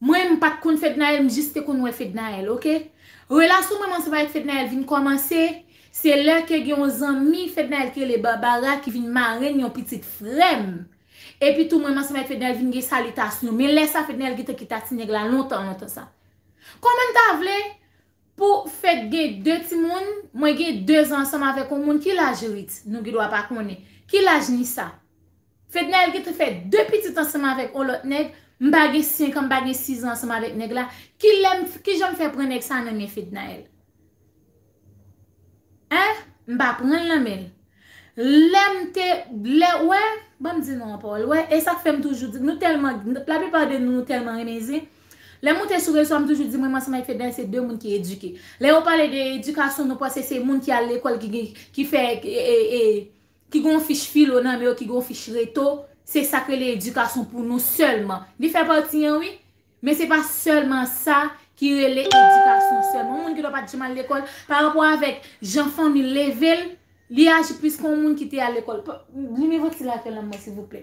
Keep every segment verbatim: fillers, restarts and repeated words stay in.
Mwen, m pa t konn Fednaelle, m jis te konn wè Fednaelle, oke? Relasyon mwen ansanm avèk Fednaelle vin kòmanse, se lè ke gen yon zanmi Fednaelle ki rele Barbara ki vin marenn yon pitit frè m. Epi tou, mwen ansanm avèk Fednaelle vin gen salitasyon. Men lè sa, Fednaelle gentan kite ak ti nèg la lontan, lontan sa. Kòman m ta vle pou Fed gen de timoun, mwen gen de zan ansanm avèk yon moun, ki laj Ritz? Nou gen dwa pa konnen. Ki laj Nissa? Fednaelle gentan fè de pitit ansanm avèk yon lòt nèg, m pa gen senk an, m pa gen sis an ansanm avèk nèg la. Kilè m, kijan m fè pran nèg sa nan men Fednaelle? Hein? M pa pran l nan men l. Lè m te, lè, wè, ban m di nou yon pawòl, wè, e sa k fè m toujou di, nou tèlman, laplipa de nou, nou tèlman renmen zen. Lè m moute sou rezo a, m toujou di, mwen, mwen ansanm avèk Fednaelle, se de moun ki edike. Lè yo pale de edikasyon, nou panse se moun ki al lekòl, ki gen, ki fè, e, e, e, ki gen yon fich filo nan men yo, ki gen yon fich reto, se sa k rele edikasyon pou nou sèlman. Li fè pati an, wi, men se pa sèlman sa ki rele edikasyon sèlman. Yon moun ki pa t janm al lekòl, pa rapò avèk jan fanmi l leve l, li aji plis ke yon moun ki te al lekòl. Pa, limen vantilatè lan mwen, silvouplè.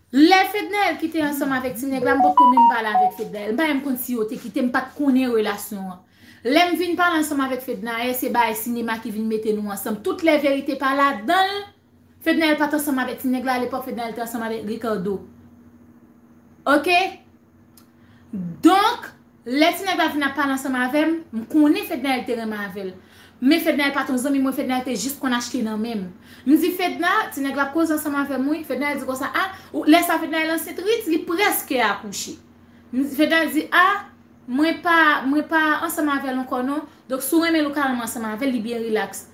Lè Fednaelle kite ansanm avèk ti nèg la, m potko menm pale avèk Fednaelle. M pa menm konn si yo te kite, m pa t konnen relasyon an. Lè m vin pale ansanm avèk Fednaelle, se bagay sinema ki vin mete nou ansanm. Tout lè verite pa ladan l. Fednaelle pa t ansanm avèk ti nèg la, alepòk Fednaelle te ansanm avèk Ricardo. Oke? Donk, lè ti nèg la vin ap pale ansanm avè m, m konnen Fednaelle te renmen avè l. Men Fednaelle pa t yon zanmi mwen, Fednaelle te jis konn achte nan men m. M di Fedna, ti nèg la ap koze ansanm avè m, wi. Fednaelle di konsa, a, ou, lè sa Fednaelle ansent, Ritz, li prèske akouche. M di, Fednaelle di, a, mwen pa, mwen pa ansanm avè l ankò non. Donk, si w renmen l, ou ka renmen ansanm avè l, li byen rilaks.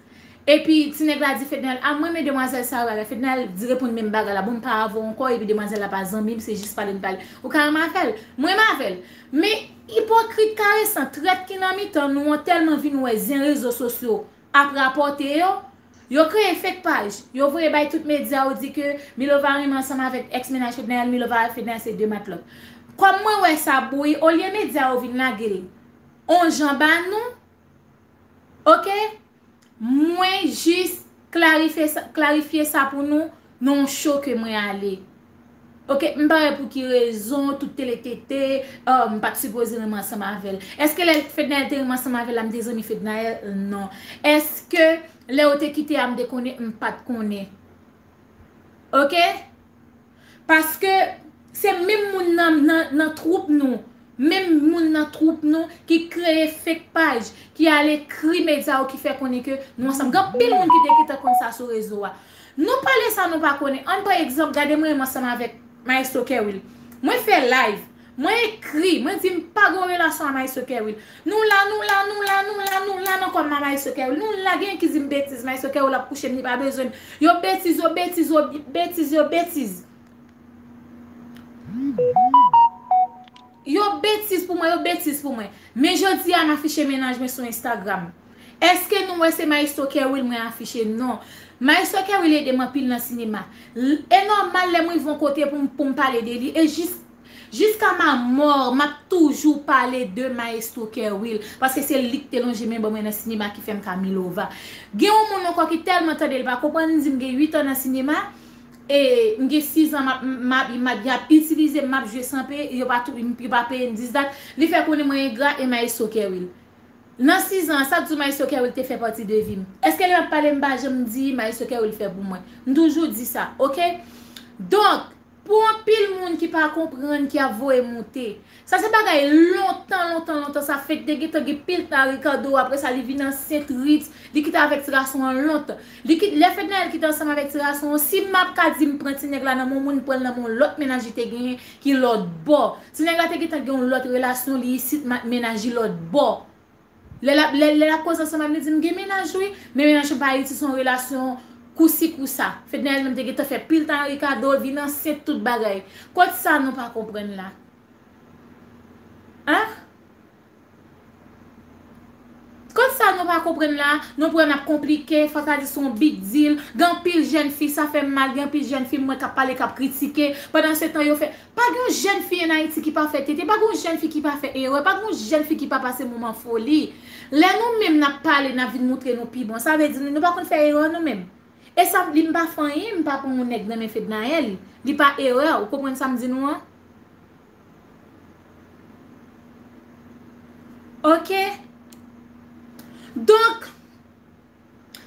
Epi, ti nèg la di Fednaelle, a, mwen renmen demwazèl sa yo, bagay. Fednaelle di reponn menm bagay la, bon, m pa avè w ankò, epi demwazèl la pa zanmi m, se jis pale n pale. Ou ka renmen avè l? Mwen renmen avè l. Men, ipokrit karesan, trèt ki nan mitan nou an tèlman vin wè zen rezo sosyo ap rapòte yo, yo kreye fake paj, yo voye bay tout medya, yo di ke Milova renmen ansanm avèk èks mennaj Fednaelle, Milova avèk Fednaelle se de matlòt. Kòm mwen wè sa bouyi, olye medya yo vin lage l on jan ba nou, oke? Mwen jis klarifye sa, klarifye sa pou nou nan yon show ke mwen ale. Oke, m pa wè pou ki rezon, tout tele tete, ah, m pa t sipoze renmen ansanm avè l. Èske lè Fednaelle te renmen ansanm avè l la, m te zanmi Fednaelle? Non. Èske lè yo te kite a, m te konnen? M pa t konnen. Oke? Paske se menm moun nan, nan, nan twoup nou, menm moun nan twoup nou ki kreye fake paj, ki al ekri medya yo, ki fè konnen ke nou ansanm. Gen anpil moun ki te gentan konn sa sou rezo a. Nou pale sa nou pa konnen. Ann pran egzanp, gade mwen menm ansanm avèk Maestro Kerwill. Mwen fè live. Mwen ekri, mwen di m pa gen relasyon a Maestro Kerwill. Nou la, nou la, nou la, nou la, nou la nan kò m a Maestro Kerwill. Nou la, gen ki di m betiz, Maestro Kerwill ap kouche m, li pa bezwen m. Yo betiz, yo betiz, yo betiz, yo betiz. Yo betiz pou mwen, yo betiz pou mwen. Men jodi a, m afiche mennaj mwen sou Instagram. Èske nou wè se Maestro Kerwill mwen afiche? Non. Maestro Kerwill ede m anpil nan sinema. L-, e nòmal lè m rive yon kote pou m, pou m pale de li. E jis, jiska ma mò, m ap toujou pale de Maestro Kerwill. Paske se li ki te lonje men ban mwen nan sinema ki fè m ka Milova. Gen yon moun ankò ki tèlman tande l pa konprann, li di m gen uit an nan sinema. E m gen sis an, m ap, m ap, m ap, y ap itilize m, m ap jwe san peye, yo pa tou, yo pa peye m dis dat. Li fè konnen mwen engra e Maestro Kerwill. Nan sis an, sa k di w Maestro Kerwill te fè pati de vi m? Èske lè m ap pale, m pa janm di Maestro Kerwill fè pou mwen? M toujou di sa, oke? Donk, pou anpil moun ki pa konprann, ki ap voye moute, sa se bagay lontan, lontan, lontan. Sa Fed te gentan gen pil tan Ricardo, apre sa li vin ansent Ritz, li kite avèk ti gason an lontan. Li kit-, lè Fednaelle kite ansanm avèk ti gason an, si m ap ka di m pran ti nèg la nan men yon moun, m pran l nan men yon lòt mennaj li te genyen ki lòt bò. Ti nèg la te gentan gen yon lòt relasyon, li isit, m ap mennaj li lòt bò. Lè l ap, lè, lè l ap koze ansanm avè m, li di m gen mennaj wi, men mennaj mwen pa Ayiti, se yon relasyon kousi kousa. Fednaelle menm te gentan fè pil tan Ricardo, vin ansent, tout bagay. Kot sa nou pa konprann la? Hein? Kot sa nou pa konprann la? Nou pran n ap konplike, fò ta di se yon big deal. Gen anpil jèn fi, sa fè m mal, gen anpil jèn fi m wè k ap pale, k ap kritike. Pandan se tan yo fè, pa gen yon jèn fi an Ayiti ki pa fè tete, pa gen yon jèn fi ki pa fè erè, pa gen yon jèn fi ki pa pase moman foli. Lè nou menm n ap pale, n ap vin moutre nou pi bon, sa vle di nou, nou pa konn fè erè nou menm. E sa m di, m pa fè anyen, m pa pran yon nèg nan men Fednaelle. Li pa erè, ou konprann sa m di nou an? Ok? Donk,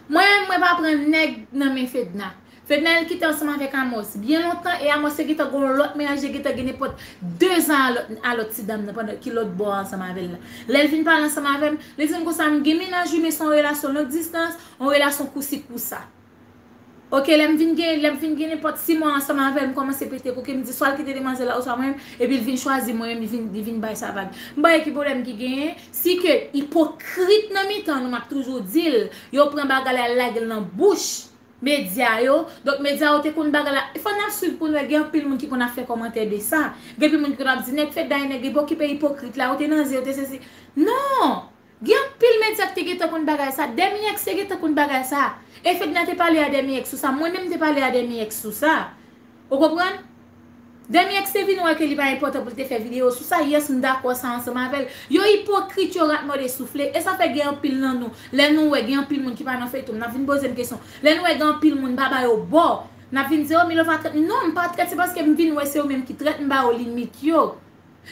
mwen menm, mwen pa pran nèg nan men Fedna. Fednaelle kite ansanm avèk Amos byen lontan, e Amos te gentan gen yon lòt mennaj, li gentan gen nenpòt de zan a lòt, a lòt ti dam nan, pandan ki lòt bò ansanm avè l la. Lè l vin pale ansanm avè m, li di m konsa, "M gen mennaj wi, men se yon relasyon long distans, yon relasyon kousi kousa." Ok, lè m vin gen, lè m vin gen nenpòt sis mwa ansanm avè l, m kòmanse pete koke, m di swa l kite demwazèl la, oswa mwen menm, epi l vin chwazi mwen menm, li vin, li vin bay sa vag. M pa wè ki pwoblèm ki genyen, si ke ipokrit nan mitan nou, m ap toujou di l, yo pran bagay la, lage l nan bouch medya yo. Donk, medya yo te konn bagay la. Fò n ap swiv pou n wè, gen anpil moun ki konn ap fè kòmantè de sa. Gen anpil moun ki konn ap di, "Nèg Fedna, nèg li pa okipe ipokrit la, yo te nan zen, yo te sesi." Non! Gen anpil medya ki te gentan konn bagay sa. Demi-ex te gentan konn bagay sa. E Fedna te pale a Demi-ex sou sa. Mwen menm te pale a Demi-ex sou sa. Ou konprann? Demi-ex te vin wè ke li pa enpòtan pou l te fè videyo sou sa. Yes, m dakò sa ansanm avè l. Yo ipokrit, yo rat mòde soufle. E sa fè gen anpil nan nou. Lè nou wè gen anpil moun ki pa nan feyton, n ap vin poze m kesyon. Lè nou wè gen anpil moun pa ba yo bò, n ap vin di, "O, Milova trèt." Non, m pa trèt, se paske m vin wè se yo menm ki trèt, m ba yo limit yo.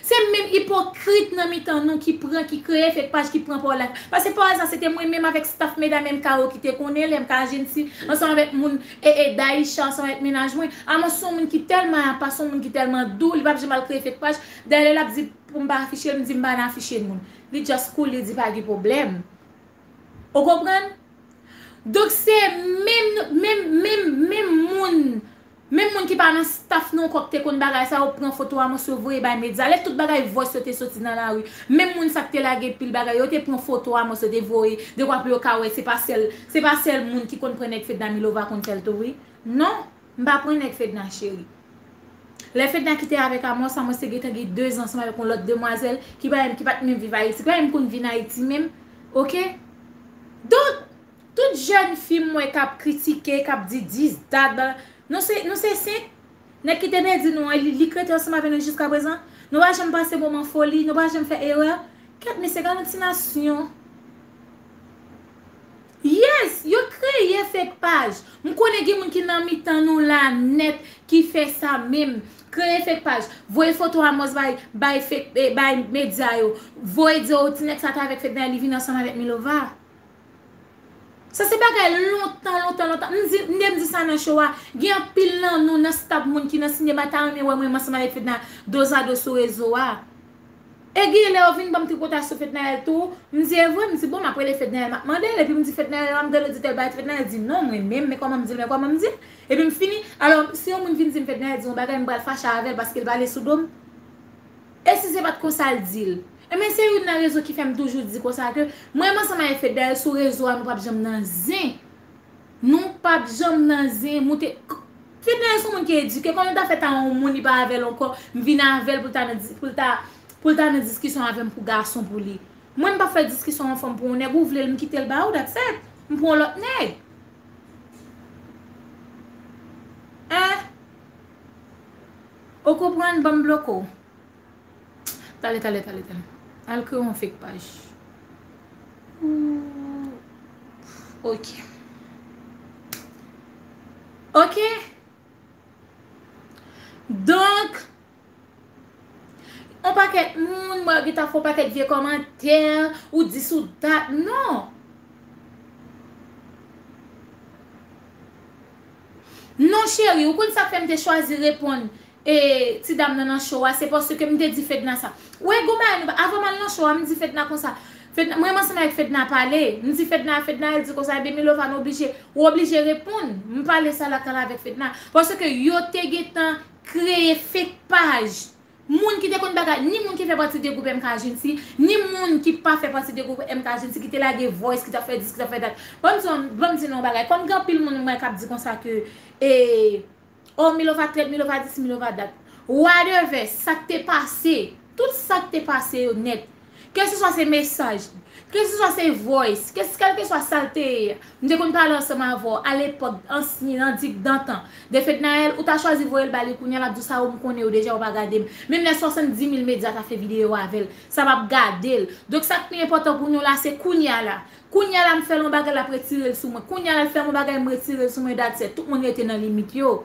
Se menm ipokrit nan mitan nou ki pran, ki kreye fake paj, ki pran pawòl la. Paske pawòl sa, se te mwen menm avèk staff medam M K yo ki te konnen l, M K Agency, ansanm avèk moun, e, e, Daisha, ansanm avèk mennaj mwen. Amos se yon moun ki tèlman apa, se yon moun ki tèlman dou, li p ap janm al kreye fake paj. Dayè, lè l ap di pou m pa afiche l, m di m pa nan afiche moun. Li just cool, li di pa gen pwoblèm. Ou konprann? Donk, se menm, menm, menm, menm moun, menm moun ki pa nan staff nou ankò ki te konn bagay sa, yo pran foto Amos yo voye bay medya. Lè tout bagay voice yo te soti nan lari, menm moun sa ki te lage pil bagay, yo te pran foto Amos yo te voye, dekwa pou yo ka wè se pa sèl, se pa sèl moun ki konn pran nèg Fedna, Milova konn fè l tou, wi. Non, m pa pran nèg Fedna, cheri. Lè Fedna kite avèk Amos, Amos te gentan gen de zan ansanm avèk yon lòt demwazèl ki pa menm, ki pa t menm viv Ayiti, ki pa menm konn vin Ayiti menm. Ok? Donk, tout jèn fi m wè k ap kritike, k ap di this, that, bla, nou se, nou se senk. Nèg ki te pèdi nou an, li, li k rete ansanm avè nou jiskaprezan. Nou pa janm pase moman foli, nou pa janm fè erè. Kèt mesye, gade yon ti nasyon. Yes, yo kreye fake paj. M konnen gen moun ki nan mitan nou la nèt ki fè sa menm. Kreye fake paj. Voye foto Amos bay, bay fake, eh, bay medya yo. Voye di, "O, ti nèg sa te avèk Fedna, li vin ansanm avèk Milova." Sa se bagay lontan, lontan, lontan. M di, m te m di sa nan show a. Gen anpil nan nou nan staff moun ki nan sinema ta renmen wè mwen ansanm avèk Fedna dozado sou rezo a. E gen lè yo vin ban m tripotay sou Fednaelle tou, m di, "E vre?" M di, "Bon, m ap rele Fednaelle, m ap mande l." Epi m di Fednaelle, "M ap mande l, di tèl bagay." Fednaelle di, "Non, mwen menm, men kòman m di l, men kòman m di l." Epi m fini. Alò, si yon moun vin di m Fednaelle di yon bagay, m pral fache avè l paske l pale sou do m. E si se pa t konsa l di l? Enben, se youn nan rezon ki fè m toujou di konsa ke mwen menm ansanm avèk Fednaelle sou rezo a, nou p ap janm nan zen. Nou p ap janm nan zen. Moute, Fednaelle se yon moun ki edike. Kòman l ta fè ta yon moun li pa avè l ankò, m vin avè l pou l ta nan di-, pou l ta, pou l ta nan diskisyon avè m pou gason pou li. Mwen, m p ap fè diskisyon yon fanm pou yon nèg, ou vle l, m kite l ba ou, that's it. M pran yon lòt nèg. Hein? Ou konprann, ban m bloke w. Tale, tale, tale, tale. Al kreye yon fake paj. Ooh. Ok. Ok. Donk, yon pakèt moun, mwen, yo gentan fè yon pakèt vye kòmantè, ou this ou that. Non. Non, cheri, ou konn sa k fè m te chwazi reponn e ti dam nan nan show a, se paske m te di Fedna sa. Ou wè, gon bagay nou pa, avan m al nan show a, m di Fedna konsa. Fedna, mwen menm ansanm avèk Fedna pale. M di Fedna, Fednaelle di konsa, ebyen Milova, nou oblije, ou oblije reponn. M pale sa lakay la avèk Fedna. Paske yo te gentan kreye fake paj. Moun ki te konn bagay, ni moun ki fè pati de gwoup M K Agency, ni moun ki pa fè pati de gwoup M K Agency, ki te lage voice, ki t ap fè this, ki t ap fè that. Ban m di, ban m di nou yon bagay. Kòm gen anpil moun mwen k ap di konsa ke, e, Oh, Milova trèt, Milova this, Milova that. Whatever, sa k te pase, tout sa k te pase yo nèt. Keseswa se mesaj, keseswa se voice, kes-, kèlkeswa sa l te ye, m te konn pale ansanm avè w, alepòk, ansyen, nan dik dantan, de Fednaelle, ou ta chwazi voye l ba li kounye a, l ap di w sa yo, m konnen yo deja, yo pa gade m. Menm lè swasanndimil medya ta fè videyo avè l, sa p ap gade l. Donk, sa k pi enpòtan pou nou la, se kounye a la. Kounye a la, m fè l yon bagay, l ap retire l sou mwen. Kounye a la, l fè m yon bagay, m retire l sou mwen, that's it. Tout moun rete nan limit yo.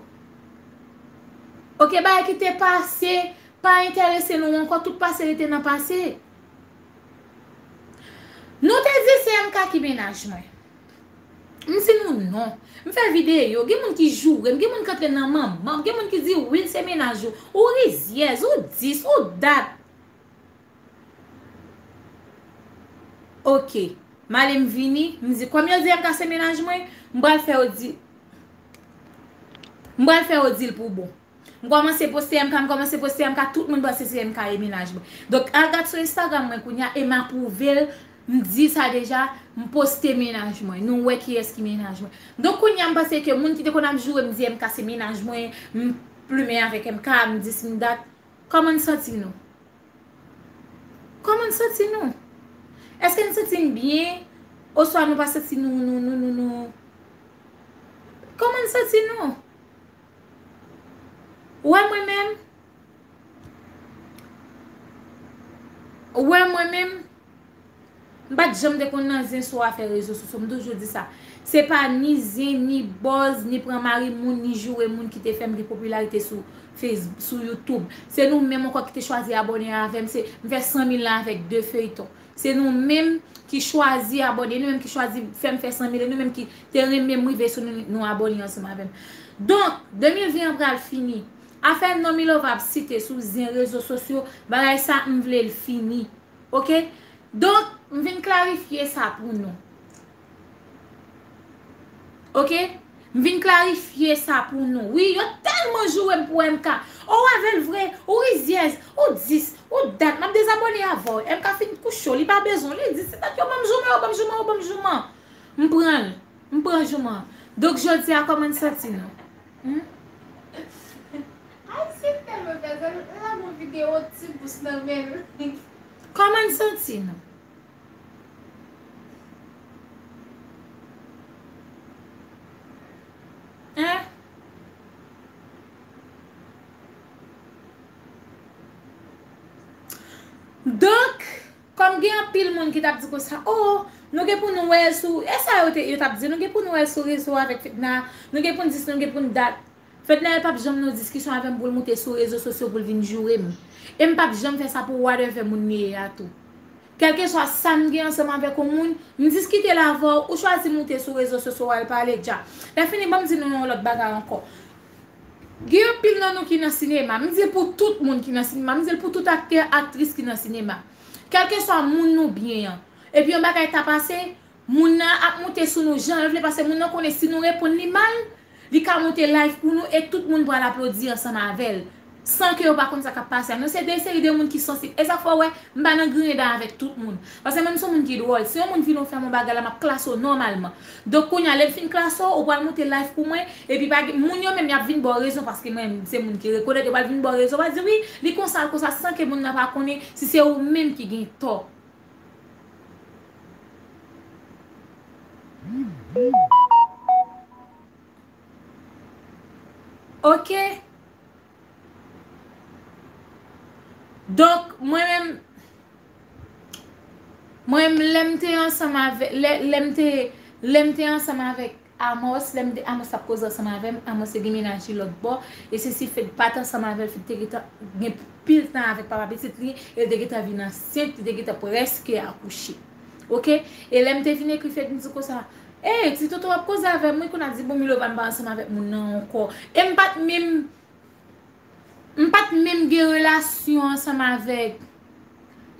Ok, bagay ki te pase, pa enterese nou ankò, tout pase rete nan pase. Nou te di se M K ki mennaj mwen. M di nou non. M fè videyo, gen moun ki joure m, gen moun ki antre nan manman m, gen moun ki di wi l se mennaj ou. Ou rizyèz, ou dis, ou dat. Ok. M ale m vini, m di kòm yo di M K se mennaj mwen, m pral fè yo di, m pral fè yo di l pou bon. M kòmanse poste M K, m kòmanse poste M K, tout moun panse se M K e mennaj mwen. Donk, al gad sou Instagram mwen kounye a e m apwouve l, m di sa deja, m poste mennaj mwen. Nou wè kiyès ki mennaj mwen. Donk, kounye a m panse ke moun ki te konn ap joure m di M K se mennaj mwen, m plimen avèk M K, m dis m dat. Kòman n santi nou? Kòman n santi nou? Èske n santi n byen? Oswa nou pa santi nou, nou, nou, nou, nou? Kòman n santi nou? Ou wè mwen menm? Ou wè mwen menm? M pa t janm te konn nan zen sou afè rezo sosyo. M toujou di sa. Se pa ni zen, ni buzz, ni pran mari moun, ni joure moun ki te fè m gen popilarite sou Facebook, sou YouTube. Se nou menm ankò ki te chwazi abòne avè m. Se, m fè san mil la avèk de feyton. Se nou menm ki chwazi abòne, nou menm ki chwazi fè m fè san mil, e nou menm ki te renmen m rive sou nou, nou abòne ansanm avè m. Donk, de mil ven an pral fini. Afè non Milova ap site sou zen rezo sosyo, bagay sa m vle l fini. Ok? Donk, m vin klarifye sa pou nou. Ok? M vin klarifye sa pou nou. Wi, yo tèlman joure m pou M K. O, w avè l vre, ou rizyèz, ou dis, ou dat, m ap dezabòne avè w. M K fin kouche w, li pa bezwen w, li di, se dat yo ban m jouman, yo ban m jouman, yo ban m jouman. M pran l. M pran jouman. Donk, jodi a, kòman n santi nou? Hmm? Ayisyen tèlman fè sa, l ap gon videyo ti bous nan men l. Kòman n santi nou? Hein? Donk, kòm gen anpil moun ki t ap di konsa, oh, nou gen pou nou wè l sou, e sa yo te, yo t ap di, nou gen pou nou wè l sou rezo avèk Fedna, nou gen pou n dis, nou gen pou n dat. Fednaelle p ap janm nan diskisyon avè m pou l moute sou rezo sosyo pou l vin joure m. E m p ap janm fè sa pou whatever moun li ye a tou. Kèlkeswa sa m gen ansanm avèk yon moun, m diskite l avè w, ou chwazi moute sou rezo sosyo w al pale dja. Lè fini, ban m di nou yon lòt bagay ankò. Gen anpil nan nou ki nan sinema, m di l pou tout moun ki nan sinema, m di l pou tout aktè, aktris ki nan sinema. Kèlkeswa moun nou byen an. Epi yon bagay ta pase, moun nan ap moute sou nou jan l vle, paske moun nan konnen si nou reponn li mal, li ka moute live pou nou e tout moun pral aplodi ansanm avè l, san ke yo pa konn sa k ap pase a. Nou se de seri de moun ki sansib. E sa k fè w wè, m pa nan griyen dan avèk tout moun. Paske menm si yon moun ki dwòl, si yon moun vin ofè m yon bagay la, m ap klase w nòmalman. Donk, kounye a, lè l fin klase w, ou pral moute live pou mwen, epi pa gen, moun yo menm, y ap vin ba w rezon, paske mwen, se moun ki rekonèt, yo pral vin ba w rezon, yo pral di, wi, li konsa, l konsa, san ke moun nan pa konnen si se ou menm ki gen tò. Ok. Donk, mwen menm, mwen menm, lè m te ansanm avè, lè, lè m te, lè m te ansanm avèk Amos, lè m te, Amos t ap koze ansanm avè m, Amos te gen mennaj li lòt bò, e se si Fed pa t ansanm avè l, Fed te gentan gen pil tan avèk papa pitit li, e l te gentan vin ansent, li te gentan prèske akouche. Ok? E lè m te vin ekri Fed, m di konsa, ey, ti Toto ap koze avè m, wi, kounye a di, bon, Milova m pa ansanm avèk moun nan ankò. E m pa t menm, m pa t menm gen relasyon ansanm avèk,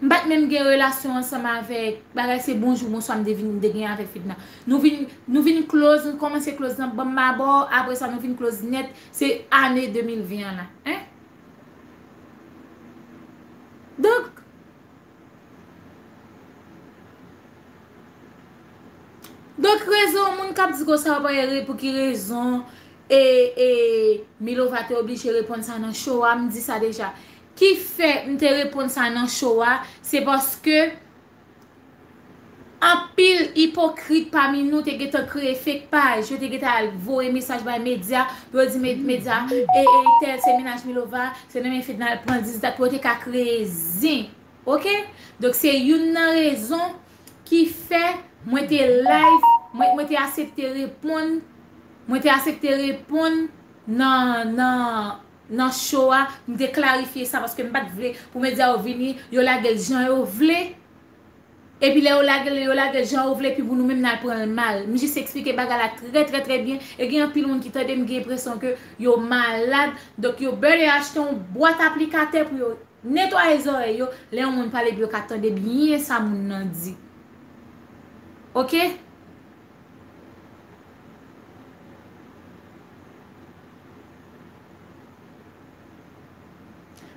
m pa t menm gen relasyon ansanm avèk, bagay se bonjou, bonswa m te vin, m te gen avèk Fedna. Nou vin, nou vin close, nou kòmanse close nan banm babò, apre sa nou vin close nèt, se ane de mil ven an la. Hein? Donk, Donk, rezon, moun k ap di konsa, yo pa ere pou ki rezon, e, e, Milova te oblije reponn sa nan show a, m di sa deja. Ki fè m te reponn sa nan show a, se paske anpil ipokrit pami nou te gentan kreye fake page, yo te gentan al voye mesaj bay medya, pou yo di med-, medya, e, e, tèl se mennaj Milova, se nan men Fedna l pran dis dat pou yo te ka kreye zen. Ok? Donk, se youn nan rezon ki fè mwen te live, mwen, mwen te aksepte reponn, mwen te aksepte reponn nan, nan, nan show a, m te klarifye sa paske m pa t vle pou medya yo vini, yo lage l jan yo vle. Epi lè yo lage l, yo lage l jan yo vle, epi pou nou menm n al pran l mal. M jis eksplike bagay la trè, trè, trè byen. E gen anpil moun ki tande m, gen enpresyon ke yo malad. Donk yo bèlè achte yon bwat aplikatè pou yo netwaye zòrèy yo. Lè yon moun pale, epi yo ka tande byen sa moun nan di. Oke?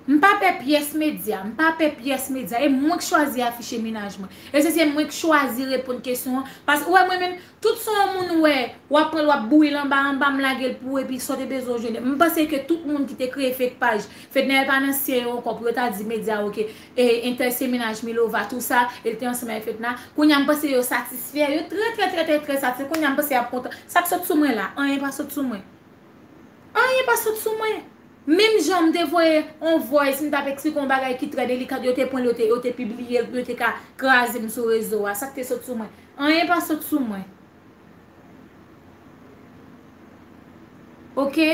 M pa pè pyès medya, m pa pè pyès medya, e mwen k chwazi afiche mennaj mwen. E se, se mwen k chwazi reponn kesyon an, paske ou wè mwen menm, tout sa yon moun wè, w ap pran l, w ap bouyi l anba, anba, m lage l pou ou, epi sa w te bezwen w jwenn. M panse ke tout moun ki te kreye fake paj, Fednaelle pa nan syen yo ankò pou yo ta di medya, oke, e entèl se mennaj Milova, tou sa, e l te ansanm avèk Fedna. Kounye a m panse yo satisfè, yo trè, trè, trè, trè, trè satisfè. Kounye a m panse y ap kontan. Sa k sot sou mwen la? Anyen pa sot sou mwen. Anyen pa sot sou mwen. Menm jan m te voye on voice, m t ap eksplike yon bagay ki trè delikat, yo te pran l, yo te, yo te pibliye l, pou yo te ka kraze m sou rezo a. Sa k te sot sou mwen? Anyen pa sot sou mwen. Oke?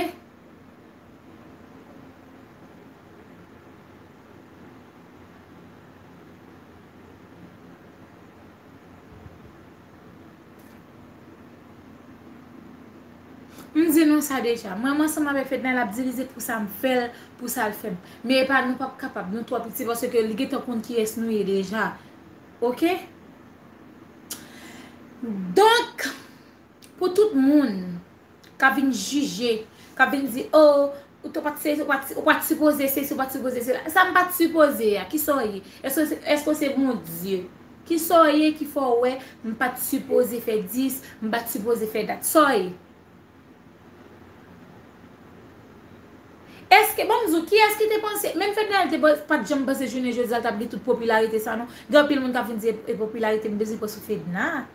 M di nou sa deja. Mwen, m ansanm avèk Fedna, l ap divize pou sa m fè l, pou sa l fè m. Men epa nou p ap kapab, nou twò piti, paske li gentan konn kiyès nou ye deja. Oke? Donk, pou tout moun k ap vin jije, k ap vin di, "Oh, ou t-, ou pa t se, ou pa t, ou pa t sipoze sesi, ou pa t sipoze sela." Sa m pa t sipoze a, kisa w ye? Èske se, èske se Bondye? Kisa w ye ki fè w wè m pa t sipoze fè dis, m pa t sipoze fè dat? Sa w ye? Èske, bon, m di w, kiyès ki te panse, menm Fednaelle te pa, pa t janm panse jounen jodi a l t ap gen tout popilarite sa non. Gen anpil moun k ap vin di, e, e popilarite m bezwen pran sou Fedna.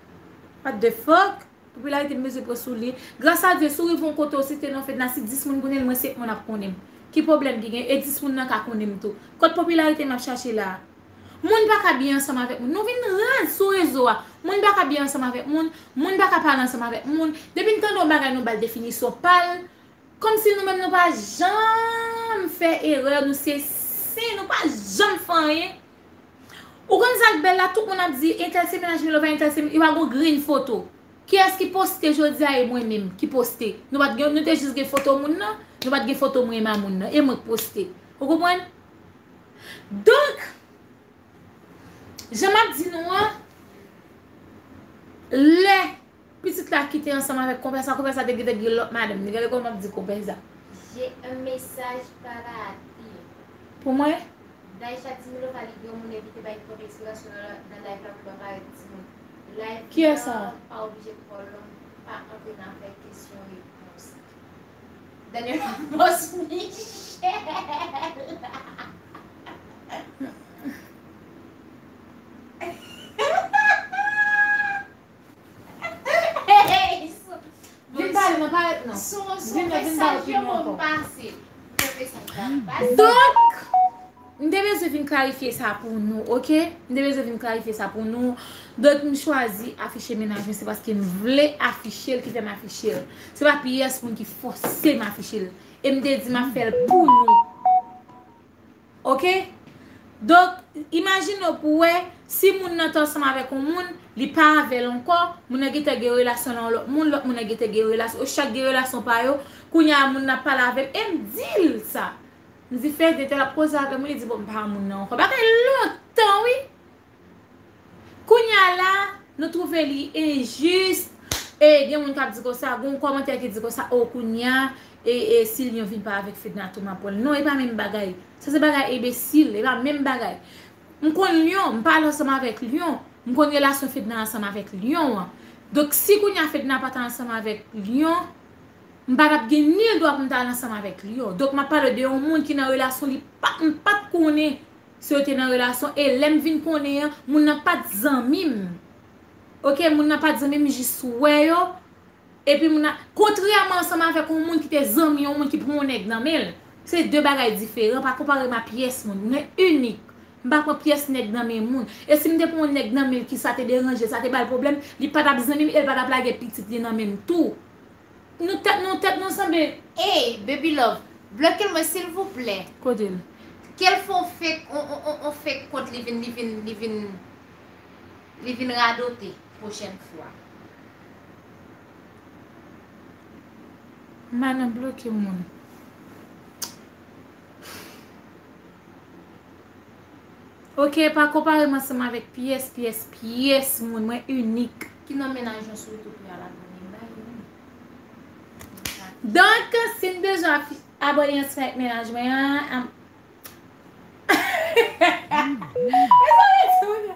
What the fuck? Popilarite m bezwen pran sou li. Gras a Dye, si w rive yon kote w site non Fedna, si dis moun konnen l, mwen senk moun ap konnen m. Ki pwoblèm ki gen? E dis moun nan ka konnen m tou. Kot popilarite m ap chache la a? Moun pa ka byen ansanm avèk moun. Nou vin raz sou rezo a. Moun pa ka byen ansanm avèk moun. Moun pa ka pale ansanm avèk moun. Depi n tande yon bagay, nou ba l definisyon pa l. Kòmsi nou menm nou pa janm fè erè, nou se sen, nou pa janm fè anyen. Ou konn sa k bèl la, tout moun ap di, entèl se mennaj Milova, entèl se, yo pa gon grenn foto. Kiyès ki poste jodi a? E mwen menm ki poste. Nou pa t gen, nou te jis gen foto moun nan, nou pa t gen foto mwen e mamoun nan, e mwen k poste. Ou konprann? Donk, jan m ap di nou an, lè pitit la kite ansanm avèk konpè sa, konpè sa te gentan gen lòt madanm. Gade kòman m ap di konpè sa. J'ai un message para ti. Pou mwen? Daisha di Milova li gen yon moun epi te bay twòp esplikasyon nan, nan live la pou l pa parèt timoun. Live la pa oblije twò long, pa antre nan afè kesyon repons. Daniel Ramos Michel. Hey, so, vin pale, mwen parèt non. Vin, vin ba opinyon ankò. Donk, m te bezwen vin klarifye sa pou nou, oke? M te bezwen vin klarifye sa pou nou. Donk, m chwazi afiche mennaj mwen, se paske m vle afiche l ki fè m afiche l. Se pa pyès moun ki fòse m afiche l. E m te di m ap fè l pou nou. Oke? Donk, imajine w pou w wè, si moun nan te ansanm avèk yon moun, li pa avè l ankò, moun nan gentan gen relasyon nan yon lòt moun, lòt moun nan gentan gen relasyon, yo chak gen relasyon pa yo, kounye a moun nan ap pale avè m, e m di l sa. M di, "Fede, entèl ap koze avè m, wi." Li di, "Bon, m pa moun nan ankò." Bagay lontan, wi. Kounye a la, nou twouve li enjis. E gen moun k ap di konsa, gen yon kòmantè ki di konsa, "O, kounye a, e, e, si Lyon vin pa avèk Fedna tou, m ap pran l." Non, e pa menm bagay. Sa se bagay enbesil, e pa menm bagay. M konn Lyon, m pale ansanm avèk Lyon. M konn relasyon Fedna ansanm avèk Lyon an. Donk, si kounye a Fedna pa t ansanm avèk Lyon, m pa t ap gen nil dwa pou m ta al ansanm avèk Lyon. Donk, m ap pale de yon moun ki nan relasyon, li pa, m pa t konnen si yo te nan relasyon, e lè m vin konnen an, moun nan pa t zanmi m. Oke, moun nan pa t zanmi m, m jis wè yo. Epi moun nan, kontrèman ansanm avèk yon moun ki te zanmi yon moun ki pran yon nèg nan men l. Se de bagay diferan, pa konpare m a pyès moun. Mwen inik. M pa pran pyès nèg nan men moun. E si m te pran yon nèg nan men l ki sa te deranje l, sa te ba l pwoblèm, li pa t ap zanmi m e l pa t ap lage pitit li nan men m tou. Nou tèt nou, tèt nou sanble. Ey, Baby Love, bloke l mwen silvouplè. Kote l? Ke l fè on fake, on, on, on, on fake kont, li vin, li vin, li vin. Li vin radote pwochèn fwa. M pa nan bloke moun. Oke, pa konpare m ansanm avèk pyès, pyès, pyès moun. Mwen inik. Ki non mennaj ou sou YouTube pou y al abòne? Bay non. Donk, si n bezwen afi- abòne ansanm avèk mennaj mwen an, am- Mezanmi,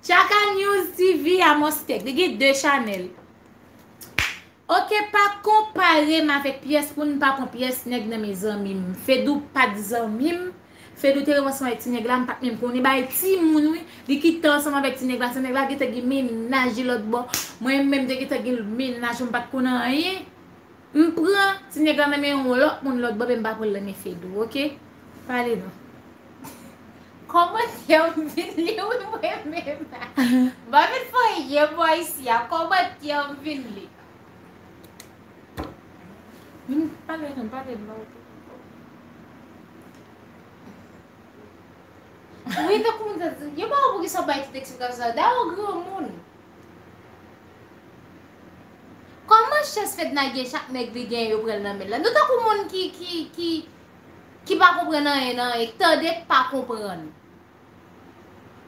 Tchaka News T V, Amos Tech. Li gen de chanèl. Oke, pa konpare m avèk pyès moun, pa pran pyès nèg nan men zanmi m. Fedou pa t zanmi m. Fedou te renmen ansanm avèk ti nèg la, m pa t menm konnen. Bay timoun, wi. Li kite ansanm avèk ti nèg la. Ti nèg la gentan gen mennaj li lòt bò. Mwen menm, te gentan gen mennaj mwen, m pa t konn anyen. M pran ti nèg la nan men yon lòt moun lòt bò, men m pa pran l nan men Fedou, oke? Pale non. Kòmantè m vin li, wi, mwen menm. M pa vin fè anyen bò isi a, kòmantè m vin li. Vin pale non, pale non. Wi, tankou moun ta di, yo pa wè poukisa w bay tout eksplikasyon sa. Dayè w granmoun. Kòman chans Fedna gen chak nèg li gen yo pran l nan men l la? Nou tankou moun ki, ki, ki, ki pa konprann anyen nan anyen, k tande k pa konprann.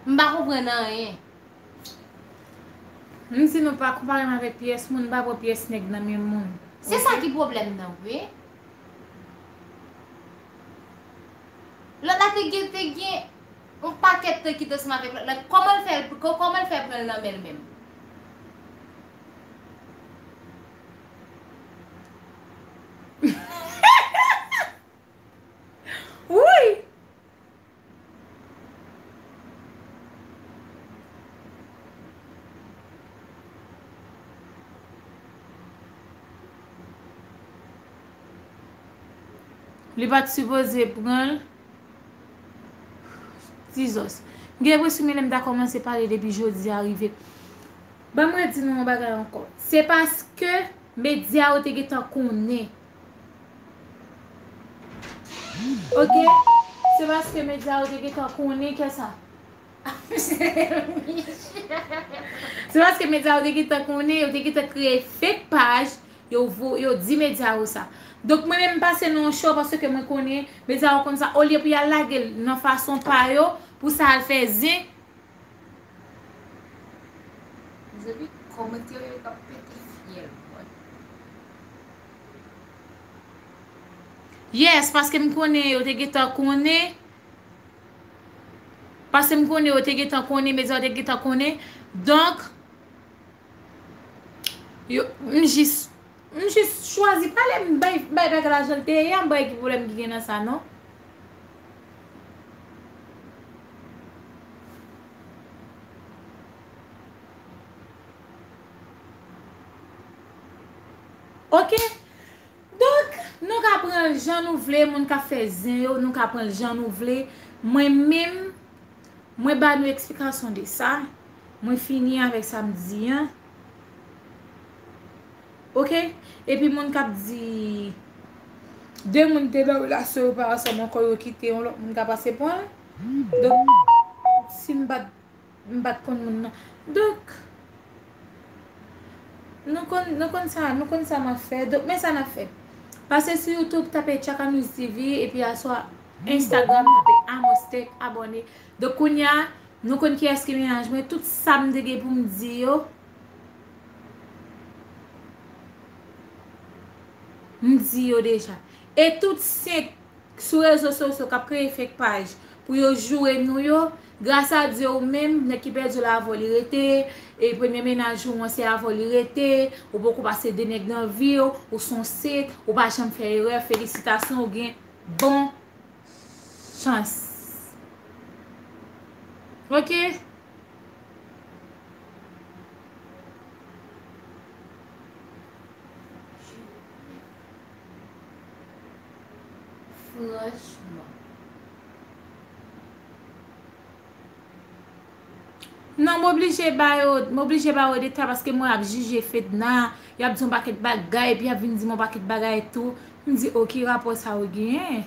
M pa konprann anyen. M di nou pa konpare m avèk pyès moun, m pa pran pyès nèg nan men moun. Se sa ki pwoblèm nan, wi. Lòt la te gen, te gen yon pakèt tan ki te ansanm avèk lòt la. Kòman l fè, kò- kòman l fè pran l nan men l menm? Wi! Li pa t sipoze pran l. Jizòs. M gen enpresyon Milèm ta kòmanse pale depi jodi a rive. Ban mwen di nou yon bagay ankò. Se paske medya yo te gentan konnen. Oke? Se paske medya yo te gentan konnen ke sa. Se paske medya yo te gentan konnen, yo te gentan kreye fake paj, yo vo- yo di medya yo sa. Donk mwen menm m pase nan yon show paske mwen konnen medya yo konn sa, olye pou y al lage l nan fason pa yo, pou sa al fè zen. Mezanmi, kòmantè yo k ap pete fyèl mwen. Yes, paske m konnen yo te gentan konnen. Paske m konnen yo te gentan konnen, medya yo te gentan konnen. Donk, yo, m jis, m jis chwazi pale, m bay, bay bagay la jan l te ye a, m pa wè ki pwoblèm ki gen nan sa, non. Oke? Donk, nou ka pran l jan nou vle, moun k ap fè zen yo, nou ka pran l jan nou vle. Mwen menm, mwen ba nou eksplikasyon de sa. Mwen fini avèk sa m di an. Oke? Epi moun k ap di, de moun te nan relasyon yo pa ansanm ankò, yo kite yon lòt moun ka pase pran l. Donk, si m pa t M pa t konn moun nan. Donk, nou konn, nou konn sa, nou konn sa m ap fè. Donk, men sa n ap fè. Pase sou YouTube, tape Tchaka News T V, epi aswè Instagram, tape Amos Tech, abòne. Donk, kounye a, nou konn kiyès ki mennaj mwen. Tout sa m te gen pou m di yo, m di yo deja. E tout senk sou rezo sosyo k ap kreye fake paj pou yo joure nou yo, gras a Dye ou menm, nèg ki pèdi w la avè w li rete, e premye mennaj ou an se avè w li rete, ou poko pase de nèg nan vi w, ou s on sent, ou pa janm fè erè, felisitasyon, ou gen bon chans. Oke? Franchman. Non, m oblije ba yo, m oblije ba yo detay paske mwen ap jije Fedna, y ap di yon pakèt bagay, epi y ap vin di m yon pakèt bagay tou. M di, "O, ki rapò sa yo genyen?"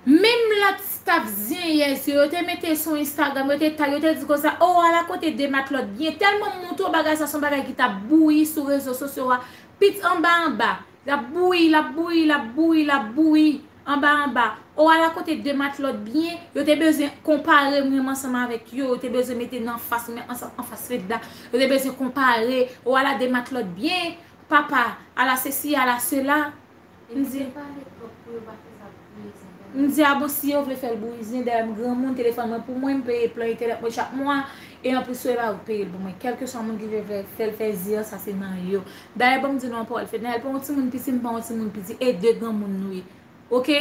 Menm lòt staff zenyèz yo, yo te mete sou Instagram, yo te tag, yo te di konsa, o, ala kote de matlòt byen. Tèlman m montre w bagay sa, se yon bagay ki t ap bouyi sou rezo sosyo a. Pit anba anba, l ap bouyi, l ap bouyi, l ap bouyi, l ap bouyi, anba anba. O, ala kote de matlòt byen, yo te bezwen konpare m menm ansanm avèk yo, yo te bezwen mete nan fas mwen ansanm, anfas Fedna, yo te bezwen konpare, o, ala de matlòt byen, papa, ala sesi, ala sela. M di, m di, a bon, si yo vle fè l bouyi zen, dayè m granmoun, telefòn mwen pou mwen, m peye plan entènèt mwen chak mwa, e anplis, yo pa peye l pou mwen. Kèlkeswa moun ki vle fè, fè l fè zen an, sa se nan yo. Dayè, ban m di nou yon pawòl, Fednaelle pa yon timoun piti, m pa yon timoun piti, e de granmoun nou ye. Oke?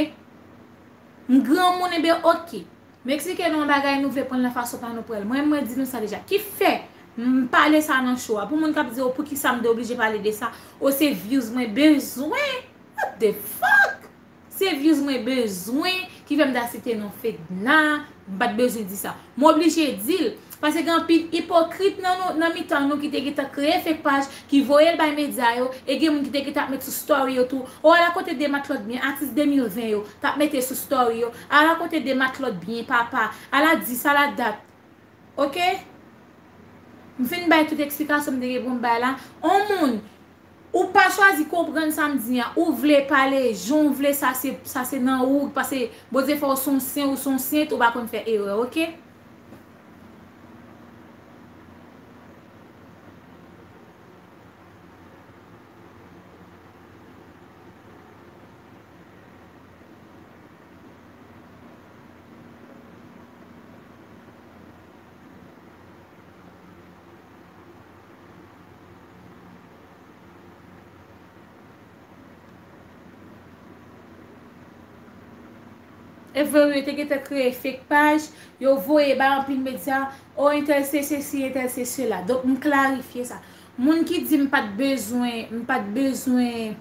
M granmoun, enben, oke. M eksplike nou yon bagay, nou vle pran l nan fason pa nou pran l. Mwen, mwen di nou sa deja. Ki fè m pale sa nan show a? Pou moun k ap di, o, poukisa m te oblije pale de sa? O, se views mwen bezwen. What the fuck? Se views mwen bezwen ki fè m ta site non Fedna. M pa t bezwen di sa. M oblije di l. Paske gen anpil ipokrit nan nou, nan mitan nou ki te gentan kreye fake paj, ki voye l bay medya yo, e gen moun ki te gentan ap met sou story yo tou. O, ala kote de matlòt byen, atis de mil ven yo, t ap mete sou story yo. Ala kote de matlòt byen, papa. Ala dis, ala dat. Oke? M fin bay tout eksplikasyon m te gen pou m bay la. On moun, ou pa chwazi konprann sa m di a, ou vle pale jan w vle, sa se, sa se nan ou, paske Bondye fè w se yon sen, ou se yon sent, ou pa konn fè erè, oke? E vre wi, yo te gentan kreye fake paj, yo voye bay anpil medya, o, entèl se sesi, entèl se sela. Donk, m klarifye sa. Moun ki di m pa t bezwen, m pa t bezwen,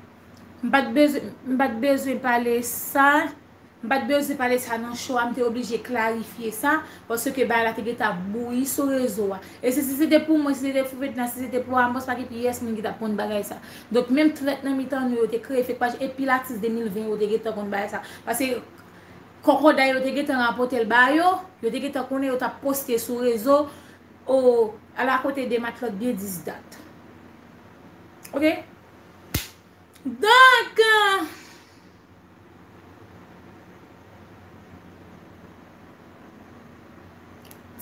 m pa t bezwen, m pa t bezwen pale sa, m pa t bezwen pale sa nan show a, m te oblije klarifye sa, paske bagay la te gentan ap bouyi sou rezo a. E si, si se te pou mwen, si se te pou Fedna, si se te pou Amos, pa gen pyès moun ki t ap konn bagay sa. Donk, menm trèt nan mitan nou, yo te kreye fake paj, epi l atis de mil ven yo te gentan konn bagay sa. Paske kòkòday yo te gentan rapòte l ba yo, yo te gentan konnen yo t ap poste sou rezo, o, ala kote de matlòt byen dis dat. Oke? Donk,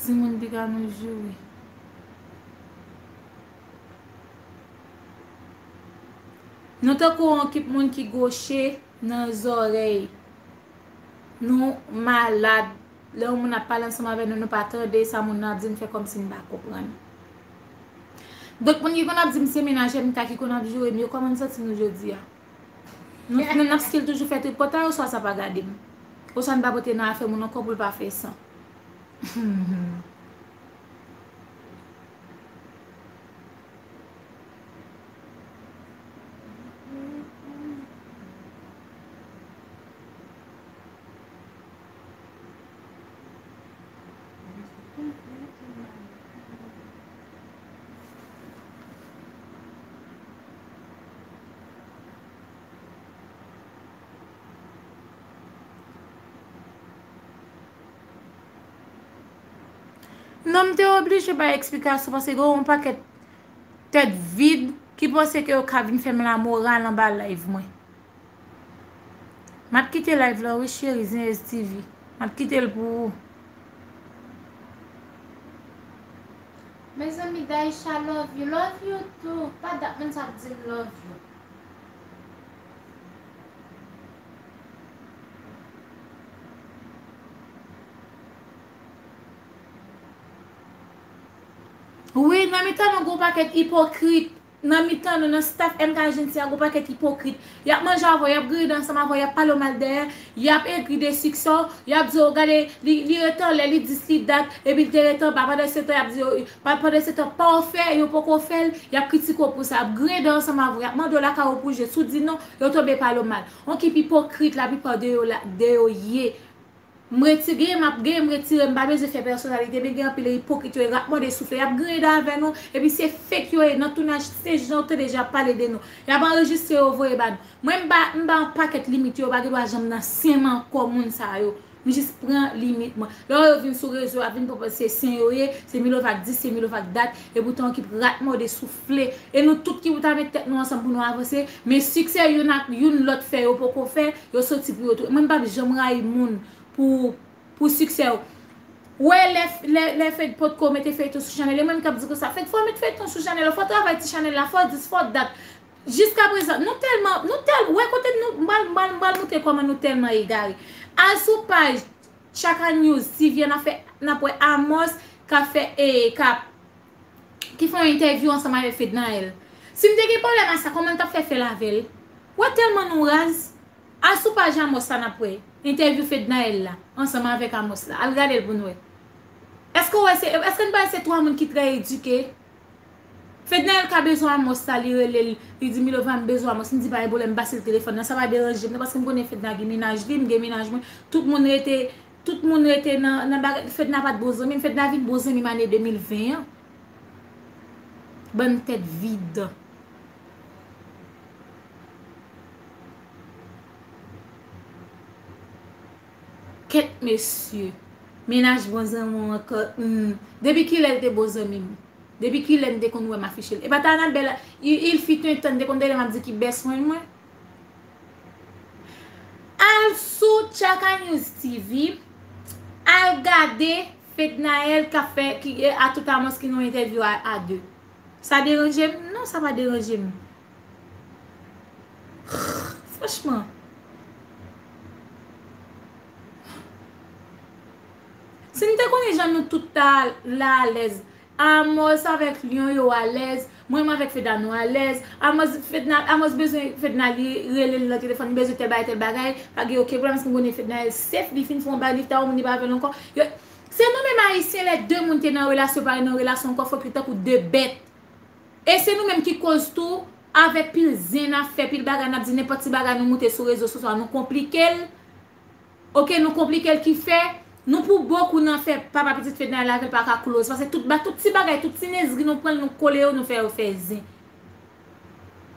timoun piga nou joure. Nou tankou yon ekip moun ki gwoche nan zòrèy. Nou malad. Lè yon moun ap pale ansanm avè nou, nou pa tande sa moun nan ap di, n fè kòmsi n pa konprann. Donk, moun ki konn ap di m se menajè m ta ki konn ap joure m yo, kòman n santi nou jodi a? Nou, nou, n ap still toujou fè tripotay, oswa sa pa gade m? Oswa n pa pote nan afè moun ankò pou l pa fè san? Non, m te oblije bay eksplikasyon paske gen yon pakèt tèt vid ki panse ke yo ka vin fè m lamoral anba live mwen. M ap kite live la wi cheri, Zenyèz T V. M ap kite l pou ou. Mezanmi, Daisha love you, love you too. Pa dat moun sa ap di l love you. Wi, nan mitan nou gon pakèt ipokrit. Nan mitan nou, nan staff M K Agency a, gon pakèt ipokrit. Y ap manje avè w, y ap griyen dan ansanm avè w, y ap pale w mal dèyè, y ap egri de siksè w, y ap di w, gade, li, li rete anlè, li dis, li dat, epi l te rete anba. Pandan se tan, y ap di w, pa, pandan se tan, pa w fè, yo poko fè l, y ap kritike w pou sa, y ap griyen dan ansanm avè w, y ap mande w lakay ou pou jwe. Si w di non, yo tonbe pale w mal. Yon ekip ipokrit, laplipa de yo, la, de yo ye. M retire, m ap gen, m retire, m pa bezwen fè pèsonalite, men gen anpil ipokrit yo, y ap mòde soufle, y ap griyen dan avè nou, epi se fake yo ye, nan tounaj, se jan yo tande jan y ap pale de nou. Y ap anrejistre yo, voye ba nou. Mwen, m ba, m ba yon pakèt limit yo, yo pa gen dwa janm nan sen m ankò, moun sa yo. M jis pran limit mwen. Lè yo vin sou rezo a, vin pran se sen yo ye, se Milova k di, se Milova k dat, epoutan yo ki rat mòde soufle. E nou tout ki pou ta met tèt nou ansanm pou nou avanse, men siksè youn ak youn lòt fè yo poko fè, yo soti pou yo tou. Mwen, m p ap janm rayi moun pou, pou siksè w. Wè, lè, lè, lè Fed potko mete feyton sou chanèl, e mwen menm k ap di konsa, Fed, fò w met feyton sou chanèl, fò w travay ti chanèl la, fò w dis, fò w dat. Jiska prezan, nou tèlman, nou tèl, wè kote nou, m pral, m pral, m pral montre kòman nou tèlman egare. Al sou paj Chaka News T V an, n ap fè, n ap wè Amos k ap fè, e, k ap ki fè yon entèvyou ansanm avèk Fednaelle. Si m te gen pwoblèm ak sa, kòman m t ap fè fè l avè l? Wè tèlman nou raz. Al sou paj Amos la n ap wè entèvyou Fednaelle la ansanm avèk Amos la. Al gade l pou n wè. Èske w wè se, èske n pa wè se twa moun ki trè edike? Fednaelle ka bezwen Amos la, li rele l, li di, "Milova, m bezwen Amos." M di, "Pa gen pwoblèm, m pase l telefòn nan." Sa pa deranje m non, paske m konnen Fedna gen mennaj li, m gen mennaj mwen. Tout moun rete, tout moun rete nan, nan bagay. Fedna pa t bon zanmi m, Fedna vin bon zanmi m ane de mil ven an. Bann tèt vid. Kèt mesye. Mennaj bon zanmi w ankò. Hmm. Depi kilè l te bon zanmi m? Depi kilè n te konn wè m afiche l? E pa t Anabelle, il, il fut un temps, n te konn tande m ap di ki best friend mwen? Al sou Chaka News T V, al gade Fednaelle k ap fè, ki, e, a tout Amos ki nan yon entèvyou a, a de. Sa deranje m? Non, sa pa deranje m. Franchman. Si n te konnen jan nou tout ta la alèz, Amos avèk Lion yo alèz, mwen menm avèk Fedna nou alèz, Amos, Fedna, Amos bezwen Fedna li rele l nan telefòn, li bezwen tèl bagay, tèl bagay, pa gen okenn pwoblèm, paske m konnen Fedna el safe, li fin fè yon bagay, li ta yon moun li pa avè l ankò. Yo, se nou menm Ayisyen, lè de moun te nan relasyon, pa nan relasyon ankò, fòk li tankou de bèt. E se nou menm ki koz tou, avèk pil zen n ap fè, pil bagay n ap di, nenpòt ti bagay nou moute sou rezo sosyo a, nou konplike l. Oke, nou konplike l ki fè, nou pou bokou nan fè papa pitit Fednaelle avè l pa ka close. Paske tout ba, tout ti bagay, tout ti nezri nou pran l, nou kole yo, nou fè yo fè zen.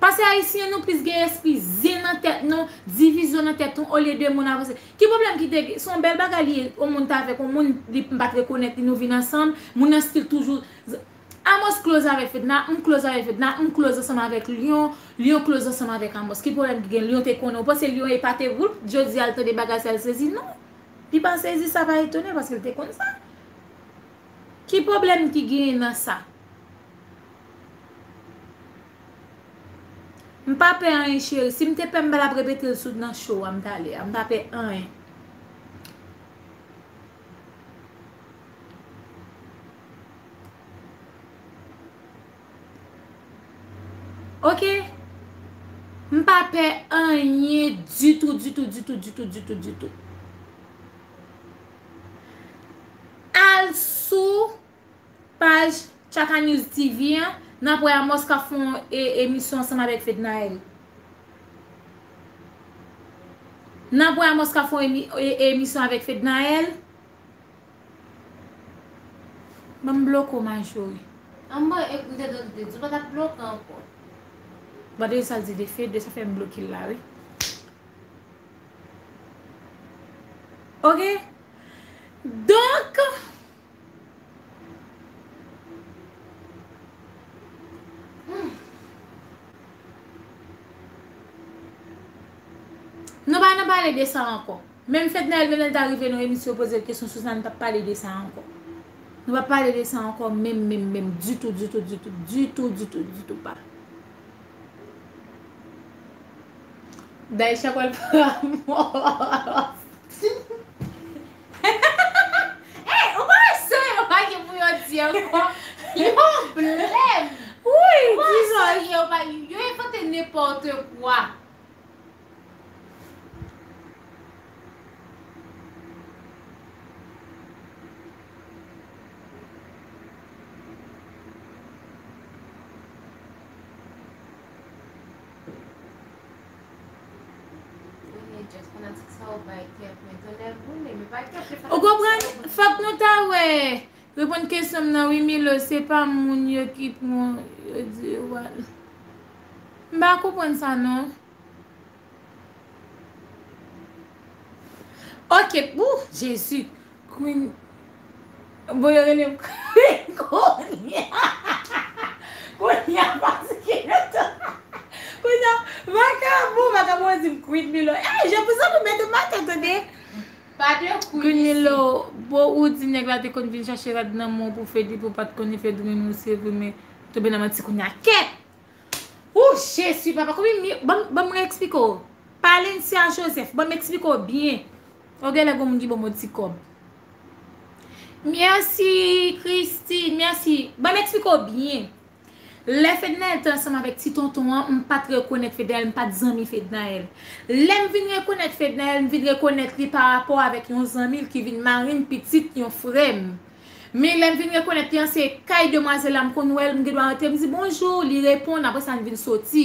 Paske Ayisyen nou plis gen espri zen nan tèt nou, divizyon nan tèt nou, olye de moun avanse. Ki pwoblèm ki te gen? Se yon bèl bagay li ye, yon moun t avèk yon moun, li m pa t rekonèt li, nou vin ansanm, moun nan still toujou. Amos close avèk Fedna, m close avèk Fedna, m close ansanm avèk Lion, Lion close ansanm avèk Amos. Ki pwoblèm ki gen? Lion te konnen. Ou panse Lion epate pou l jodi a l tande bagay sa l sezi? Non. Li pa sezi, sa pa etone paske l te konn sa. Ki pwoblèm ki genyen nan sa? M pa pè anyen cheri. Si m te pè, m pa t ap repete l sou nan show a, m t ale a. M pa pè anyen. Oke? M pa pè anyen ditou, ditou, ditou, ditou, ditou, ditou. Al sou paj Chaka News T V an, n ap wè Amos k ap fè yon e, emisyon ansanm avèk Fednaelle. N ap wè Amos k ap fè yon emi, e, emisyon avèk Fednaelle. Ban m bloke w, Majori. An mwen, e, m te tande w di w pa t ap bloke ankò. Ban de sa l di de Fed, de sa fè m bloke l la, wi. Oke? Donk, nou pa nan pale de sa ankò. Menm Fednaelle, menm lè l ta rive nan emisyon, yo poze l kesyon sou sa, nou p ap pale de sa ankò. Nou p ap pale de sa ankò, menm, menm, menm, ditou, ditou, ditou, ditou, ditou, ditou pa. Daïcha pral pran mò. Ey, ou pa wè sa yo pa gen pou yo di ankò? Yo blèm. Wi, ou pa wè sa yo pa, yo envante nenpòt kwa. Premye Just konn Ou konprann? Fòk nou ta wè. Reponn kesyon m nan wi, Milo, se pa moun yo ki pran, yo di yo al. M pa konprann sa non. Ok, pou Jezi. Queen. Bon, yo rele m Queen kounye a. Kounye a, paske yo t-, kounye a, vakabon, vakabon di m Queen Milo. Ey, jan pou sa pou mete m atè, tande. Pa de Queen Milo, bon, ou di nèg la te konn vin chache rad nan men w pou Fed, pou w pa t konnen Fed renmen w, se vre, men tonbe nan manti kounye a. Kèt! Ou Jezi papa, konbyen mi-, ban m, ban m eksplike w. Palencia Joseph, ban m eksplike w byen. Ou genlè gon moun ki ban m yon ti kòb. Mèsi, Christine, mèsi. Ban m eksplike w byen. Lè Fednaelle te ansanm avèk ti tonton an, m pa t rekonèt Fednaelle, m pa t zanmi Fednaelle. Lè m vin rekonèt Fednaelle, m vin rekonèt li pa rapò avèk yon zanmi l ki vin mari m pitit yon frè m. Men lè m vin rekonèt li an, se kay demwazèl la m konn wè l, m gen dwa rantre, m di bonjou, li reponn, apre sa n vin soti.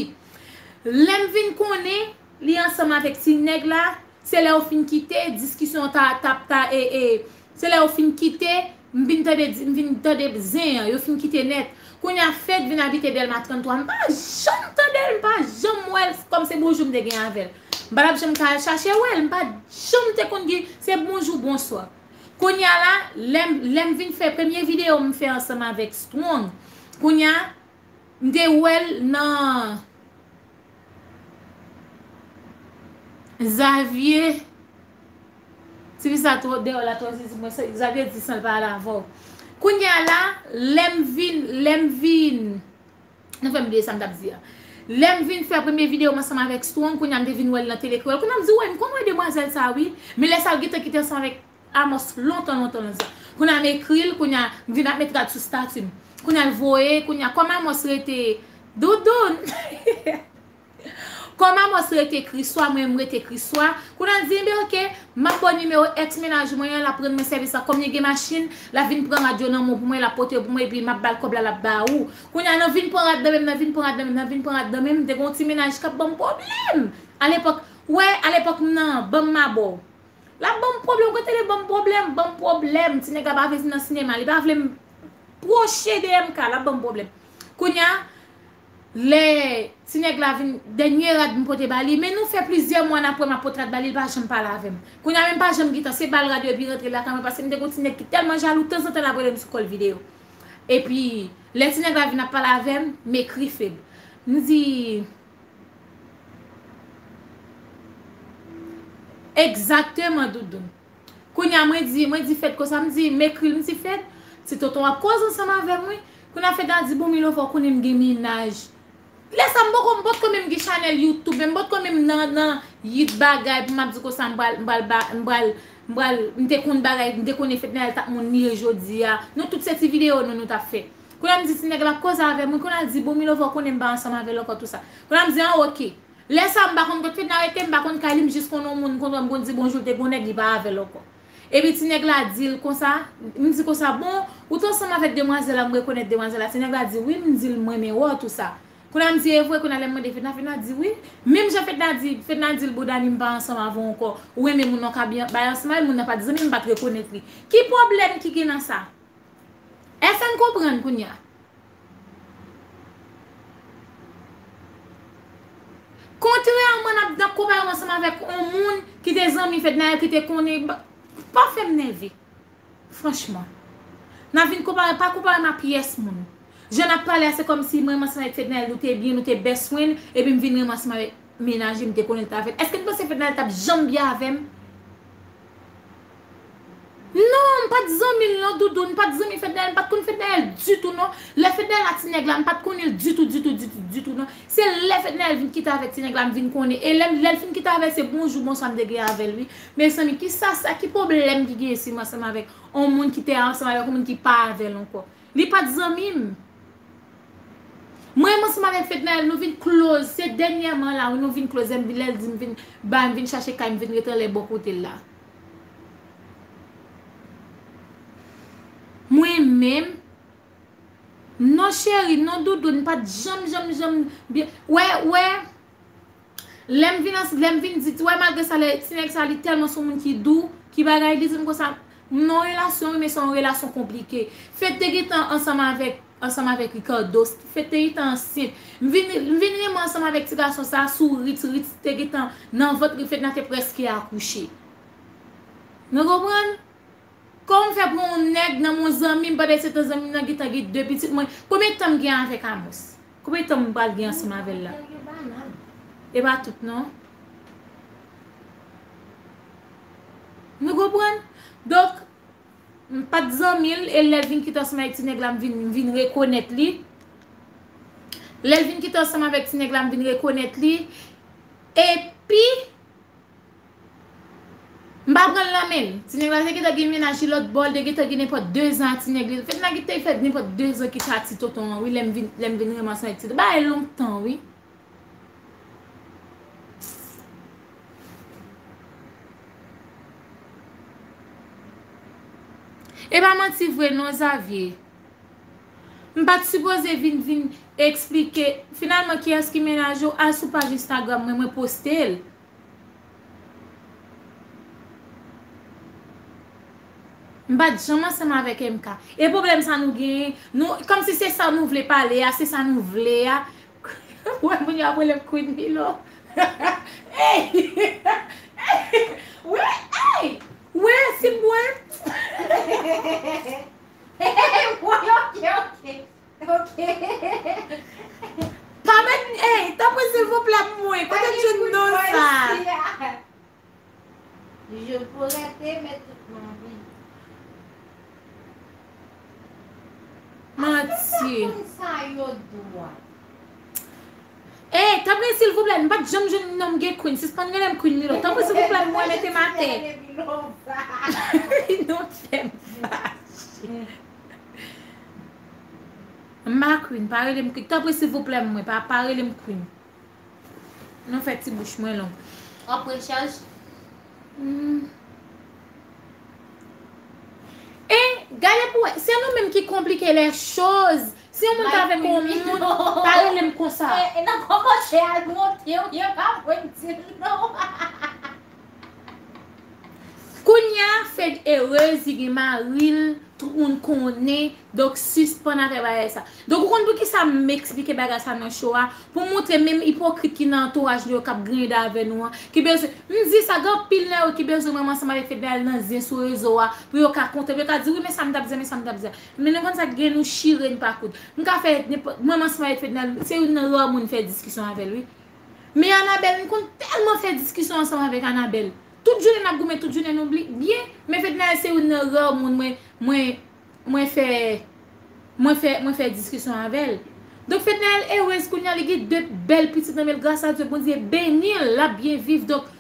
Lè m vin konnen li ansanm avèk ti nèg la, se lè yo fin kite, diskisyon ta, ta, ta, e, e, se lè yo fin kite, m vin tande, m vin tande zen an, yo fin kite nèt. Kounye a Fed vin abite Dèlma trannntwa, m pa janm tande l, m pa janm wè l, kòm se bonjou m te gen avè l. M pa t ap janm ka al chache wè l, m pa janm te konn gen, se bonjou, bonswa. Kounye a la, lè m, lè m vin fè premye videyo m fè ansanm avèk Strong, kounye a, m te wè l nan Xavier. Tifi sa twò deyò la, twò zizi mwen, Xavier di san l pale avè w. Kounye a la, lè m vin, lè m vin, Nou fè m bliye sa m t ap di a. Lè m vin fè premye videyo m ansanm avèk Strong, kounye a m te vin wè l nan Tele Kreyòl. Kounye a m di, wè, m konn wè demwazèl sa wi. Men lè sa l gentan kite ansanm avèk Amos lontan, lontan, lontan. Kounye a m ekri l, kounye a m vin ap met rad sou stati m. Kounye a l voye, kounye a kòm Amos rete doudoun. Kòm Amos rete Kriswa, mwen m rete Kriswa. Kounye a l di, enben oke, m ap ba w nimewo èks mennaj mwen an, l ap rann mwen sèvis la. Kòm li gen machin, l ap vin pran rad yo nan men w pou mwen, l ap pote yo pou mwen, epi m ap ba l kòb la, l ap ba ou. Kounye a, nan vin pran rad nan men m, nan vin pran rad nan men m, nan vin pran rad nan men m, m te gen yon ti mennaj k ap ban m pwoblèm. Alepòk, wè, alepòk m nan, ban m m a ba w. L ap ban m pwoblèm, kote li ban m pwoblèm, ban m pwoblèm. Ti nèg la pa vle vin nan sinema, li pa vle m pwoche dèyè m ka, l ap ban m pwoblèm. Kounye a, lè ti nèg la vin, dènye rad m pote ba li, men nou fè plizyè mwa n ap wè m ap pot rad ba li, li pa janm pale avè m. Kounye a menm pa janm gentan, se ba l rad yo epi rantre lakay mwen, paske m te gon ti nèg ki tèlman jalou, tanzantan l ap rele m sou kòl videyo. Epi, lè ti nèg la vin ap pale avè m, m ekri Fed. M di, egzakteman, Doudoun. Kounye a, mwen di, mwen di Fed konsa, m di, m ekri l, m di, Fed, ti tonton ap koze ansanm avè m, wi. Kounye a, Fed la di, bon, Milova, ou konnen m gen mennaj. Lè sa, m poko, m potko menm gen chanèl YouTube, men m potko menm nan, nan yit bagay pou m ap di konsa, m pral, m pral, ba- m pral, m pral, m te konn bagay, m te konnen Fednaelle t ap moun li ye jodi a. Nou tout se ti videyo nou, nou t ap fè. Kounye a, m di, ti nèg la ap koze avè m, wi. Kounye a, l di, bon, Milova, ou konnen m pa ansanm avè l ankò, tou sa. Kounye a, m di, an, oke. Lè sa, m pa konn kot Fedna rete, m pa konn kay li, m jis konn yon moun, konn, m konn di bonjou, l te gon nèg, li pa avè l ankò. Epi ti nèg la di l konsa, m di konsa, bon, ou t ansanm avèk demwazèl la, m rekonèt demwazèl la. Ti nèg la di, wi, m di l, m renmen wè w, tou sa. Kounye a, m di, e vre, kounye a, lè m mande Fedna, Fedna di, wi. Menm jan Fedna di, Fedna di l, bon, Dani, m pa ansanm avè w ankò. Ou renmen moun nan w ka byen bay ansanm avè l, moun nan pa t zanmi m, m pa t rekonèt li. Ki pwoblèm ki gen nan sa? Èske n konprann kounye a? Kontrèman, n ap nan konpare w ansanm avèk yon moun ki te zanmi Fednaelle, ki te konnen, pa fè m nève. Franchman. N ap vin konpare, pa konpare m a pyès moun. Jan n ap pale a, se kòmsi mwen, m ansanm avèk Fednaelle, nou te byen, nou te best friend, epi m vin renmen ansanm avèk mennaj li, m te konnen l t avè l. Èske n panse Fednaelle t ap janm byen avè m? Non, m pa t zanmi l non, Doudou, m pa t zanmi Fednaelle, m pa t konn Fednaelle ditou non. Lè Fednaelle a ti nèg la, m pa t konnen l ditou, ditou, ditou, ditou non. Se lè Fednaelle vin kite avèk ti nèg la, m vin konnen. E lè, lè l fin kite avè l, se bonjou, bonswa m te gen avè l, wi. Mezanmi, kisa sa, ki pwoblèm ki genyen si m ansanm avèk yon moun ki te ansanm avèk yon moun ki pa avè l ankò? Li pa t zanmi m. Mwen, m ansanm avèk Fednaelle, nou vin close. Se dènyèman la, wi, nou vin close. Lè m vin, lè l di m vin, ba m vin chache kay, m vin ret anlè bò kote l la. Mwen menm, non cheri, non Doudou, n pa t janm, janm, janm byen. Wè, wè. Lè m vin, lè m vin di, wè, malgre sa, lè ti nèg sa, li tèlman se yon moun ki dou, ki bagay, li di m konsa, m nan yon relasyon, wi, men se yon relasyon konplike. Fed te gentan ansanm avèk, ansanm avèk Ricardo, Fed te gentan ansent. M vin, m vin renmen ansanm avèk ti gason sa, sou Ritz, Ritz te gentan nan vant li, Fedna te prèske akouche. Nou konprann? Kòman m fè pran yon nèg nan men yon zanmi m, pandan se tan zanmi m nan gentan gen de pitit mwen? Konbyen tan m gen avèk Amos? Konbyen tan m pral gen ansanm avè l la? E pa tout, non. Nou konprann? Donk, m pa t zanmi l, e lè l vin kite ansanm avèk ti nèg la, m vin, m vin rekonèt li. Lè l vin kite ansanm avèk ti nèg la, m vin rekonèt li. Epi, m pa pran l nan men l. Ti nèg la te gentan gen mennaj li lòt bò, li te gentan gen nenpòt de zan ak ti nèg li. Fedna te fè nenpòt de zan ki sa ti tonton an, wi, lè m vin, lè m vin renmen ansanm ak ti tonton. Bagay lontan, wi. E pa manti vre non, Xavier. M pa t sipoze vin, vin eksplike. Finalman, kiyès ki mennaj ou? Al sou paj Instagram mwen, mwen poste l. M pa t janm ansanm avèk M K. E pwoblèm sa nou genyen, nou, kòmsi se sa nou vle pale a, se sa nou vle a. Wè, moun yo ap rele m Queen Milo. Hey! Wè, hey! Wè, si m bwè. Wè, ok, ok. Ok. Pa met, ey, tanpri silvouplè mwen, kote m jwenn non sa? Je pourrais te mettre toute ma vie. Manti. Moun sa yo dwat. Ey, tanpri silvouplè, m pa t janm jwenn non m gen Queen. Sispann rele m Queen Milo. Tanpri silvouplè mwen, mete m atè. Non, fè m fache. M pa Queen, pa rele m Queen. Tanpri silvouplè mwen, pa, pa rele m Queen. Non, fè ti bouch mwen long. W ap pran chaj? Hmm. E gade pou wè, se nou menm ki konplike lè choz. Si yon moun ta avèk yon moun, pa rele m konsa. E, e nan kòmantè al monte, ou ye pa mwen di l non. Kounye a, Fed erez, li gen mari l, tout moun konnen, donk sispann avè bagay sa. Donk ou konn poukisa m eksplike bagay sa nan show a? Pou m montre menm ipokrit ki nan antouraj nou yo k ap griyen dan avè nou an, ki bezwen, m di sa, gen anpil nan yo ki bezwen mwen ansanm avèk Fednaelle nan zen sou rezo a, pou yo ka kontre, pou yo ka di, wi, men sa m t ap di, men sa m t ap di. Men nou konn sa k gen, nou chire, n pa kout. M ka fè nenpòt, mwen ansanm avèk Fednaelle, se youn nan rè moun m fè diskisyon avè l, wi. Men Anabèl, m konn tèlman fè diskisyon ansanm avèk Anabèl. Tout jounen n ap goumen, tout jounen nou byen. Men Fednaelle se youn nan rè moun mwen, mwen, mwen fè, mwen fè, mwen fè diskisyon avè l. Donk Fednaelle erez kounye a, li gen de bèl pitit nan men l, gras a Dye, Bondye beni l, l ap byen viv. Donk,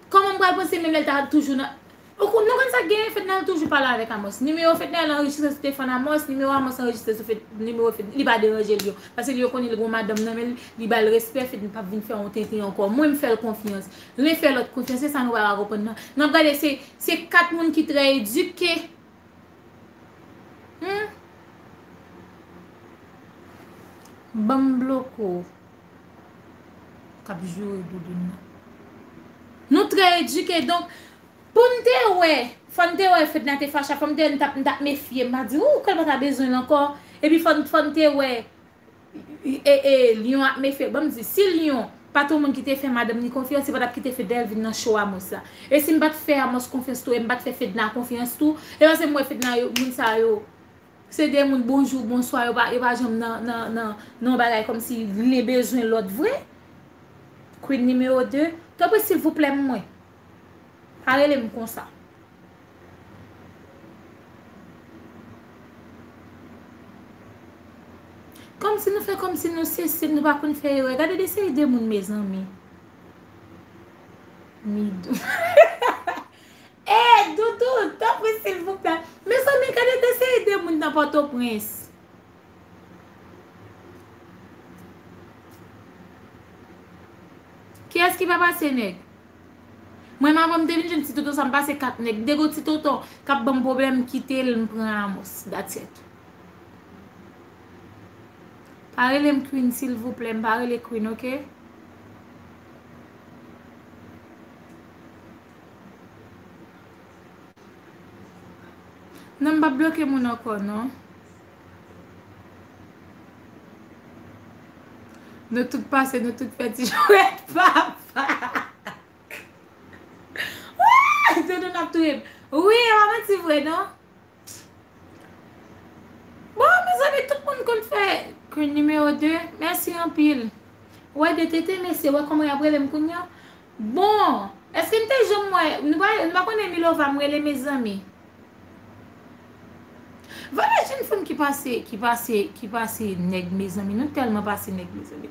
kòman m pral panse menm lè l ta toujou nan, ou kon-, nou konn sa k genyen, Fednaelle toujou pale avèk Amos. Nimewo Fednaelle anrejistre sou telefòn Amos, nimewo Amos anrejistre sou Fed-, nimewo Fed-, li pa deranje l yo. Paske li yo konnen li gon madanm nan men l, li ba l respè, Fed-, li p ap vin fè yon tenten ankò. Mwen, m fè l konfyans. Len fè lòt konfyans, se sa nou pa ka konprann nan. N ap gade, se, se kat moun ki trè edike. Hmm? Ban m bloke w. K ap joure doudoun nan. Nou trè edike, donk, pou n te wè, fò n te wè Fedna te fache, fò m te, n t ap, n t ap mefye, m pa di, ou, kè l pa ta bezwen l ankò. Epi fò n, fò n te wè, e, e, Lion ap mefye. Ban m di, si Lion pa t yon moun ki te fè madanm ni konfyans, li pa t ap kite Fednaelle vin nan show Amos la. E si m pa t fè Amos konfyans tou, e m pa t fè Fedna konfyans tou, e paske m wè Fedna yo, moun sa yo, se de moun bonjou, bonswa, yo pa, yo pa janm nan, nan, nan, nan yon bagay kòmsi li bezwen lòt vre. Queen nimewo de, tanpri silvouplè mwen, pa rele m konsa. Kòmsi nou fè kòmsi nou se, se, nou pa konn fè erè. Gade de seri de moun, mezanmi. Midou. Ey, Doudou, tanpri, silvouplè. Mezanmi, gade de seri de moun nan Pòtoprens. Kiyès ki pa pase nèg? Mwen, m, avan m te vin jwenn ti tonton sa, m pase kat nèg. M te gon ti tonton k ap ban m pwoblèm, m kite l, m pran Amos. That's it. Pa rele m Queen, silvouplè. M pa rele Queen, oke? Non, m p ap bloke moun ankò, non. Nou tout pase, nou tout fè ti jwèt, papa. Doudou n ap touye m. Wi, e pa manti vre, non. Bon, mezanmi, tout moun konn fè Queen nimewo de. Mèsi anpil. Wè de tete, mesye, wè kòman y ap rele m kounye a. Bon, èske n te janm wè, nou pa, nou pa konnen Milova m rele, mezanmi. Valè jenn fanm ki pase, ki pase, ki pase nèg, mezanmi. Nou tèlman pase nèg, mezanmi.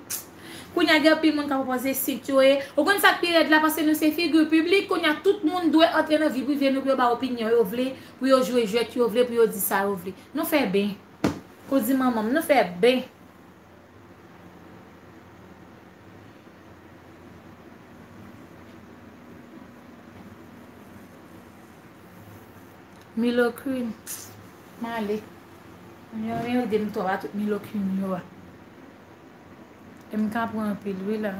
Kounye a gen anpil moun k ap pwopoze sit yo e. Ou konn sa k pi rèd la, paske nou se figi piblik, kounye a tout moun dwe antre nan vi prive nou pou yo ba opinyon yo vle, pou yo jwe jwèt yo vle, pou yo di sa yo vle. Nou fè ben. Kozi manman m, nou fè ben. Milo Queen. M ale. Yo, yo ede m twòp a tout Milo Queen yo a. E m ka pran anpil, wi, la.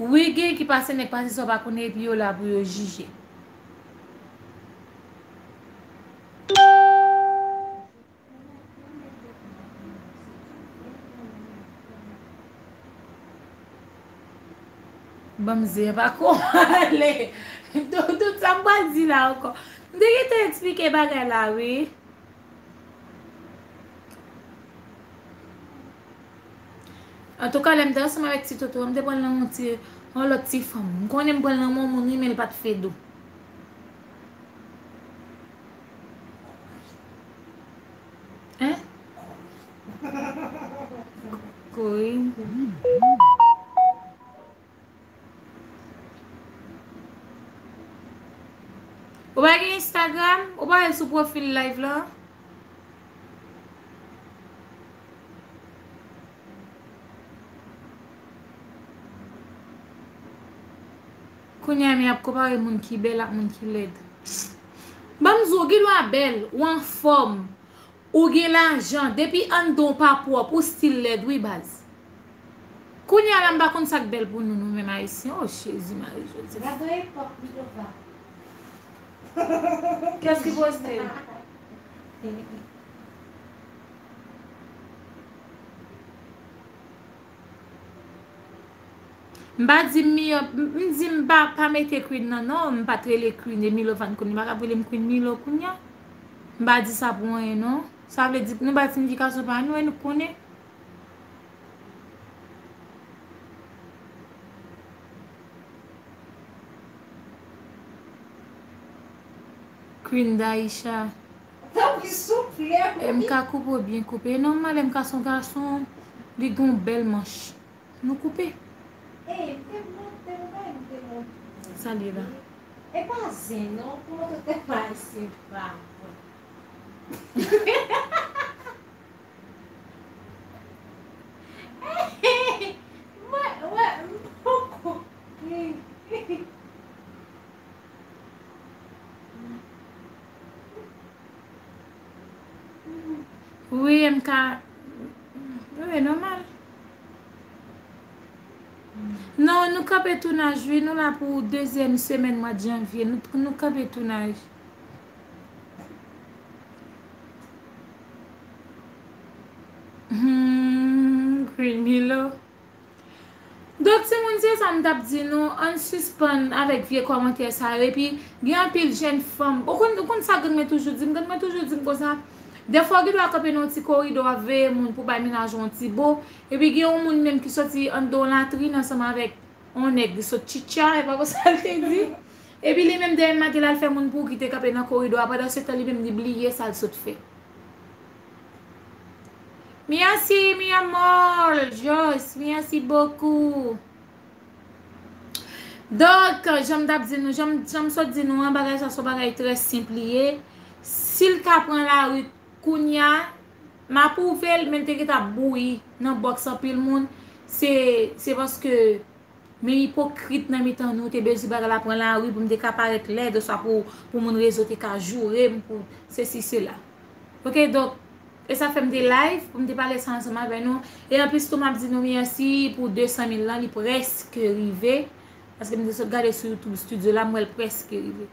Wi, gen ki pase nèg pase sa w pa konnen, epi yo la pou yo jije. Ban m zen pa ko ale. Tout, tout sa m pral di la ankò. M te gentan eksplike bagay la, wi. Antouka, lè m te ansanm avèk Ti Toto, m te pral nan yon ti, yon lòt ti fanm. M konnen m pral nan yon moun, wi, men l pa t fedou. Hein? Kouri. Ou pa gen Instagram? Ou pa al sou pwofil live la? Kounye a, men y ap konpare moun ki bèl ak moun ki lèd. Ban m di w, ou gen dwa bèl, ou anfòm, ou gen lajan, depi anndan w pa pwòp, ou still lèd wi baz. Kounye a la, m pa konn sa k bèl pou nou, nou menm Ayisyen. O Jezi, Mari Jozèf. Gade epòk Milova. Kiyès ki poste l? M pa di m miyòp, m, m di m pa, pa mete Queen nan, non, m pa t rele Queen, e Milova n konn li, pa ka rele m Queen Milo kounye a. M pa di sa pou anyen, non. Sa vle di, nou bay siyifikasyon pa nou, e nou konnen. Queen Daisha. Tanpri, souple. M ka koupe w byen koupe. E nòmal, M K se yon gason, li gen yon bèl manch. Nou koupe. Ey, m te monte, m bay, m te monte. Sa l ye la? E pa zen, non, pou monte tèt mwen, se pa bon. Mwen, mwen, m poko. Wi, M K. Wi, nòmal. Non, nou kanpe tounaj, wi. Nou la pou dezyèm semèn mwa de janvye. Nou, nou kanpe tounaj. Hmm, Queen Milo. Donk, timoun, se sa m t ap di nou, ann sispann avèk vye kòmantè sa yo. Epi, gen anpil jèn fanm. Ou konn, ou konn sa grann mwen toujou di m? Grann mwen toujou di m konsa, dèfwa w gen dwa kanpe nan yon ti koridò, w ap veye moun pou bay mennaj ou yon ti bo. Epi, gen yon moun menm ki soti anndan yon latrin ansanm avèk yon nèg, li sot chicha, e pa konsa l te di. Epi, li menm, demen maten, l al fè moun pou ki te kanpe nan koridò a. Pandan se tan, li menm, li bliye sa l sot fè. Merci, mi amor, Joyce, merci beaucoup. Donk, jan m t ap di nou, jan m, jan m sot di nou an, bagay sa se yon bagay trè senp li ye. Si l ka pran lari kounye a, m apwouve l, men l te gentan ap bouyi nan bòks anpil moun. Se, se paske men ipokrit nan mitan nou, te bezwen bagay la pran lari pou m te ka parèt lèd, oswa pou, pou moun rezo te ka joure m, pou sesi, sela. Oke, donk, e sa fè m te live, pou m te pale sa ansanm avè nou. E anplis tou, m ap di nou mèsi pou de san mil lan, li prèske rive. Paske m te sot gade sou YouTube Studio la, m wè l prèske rive.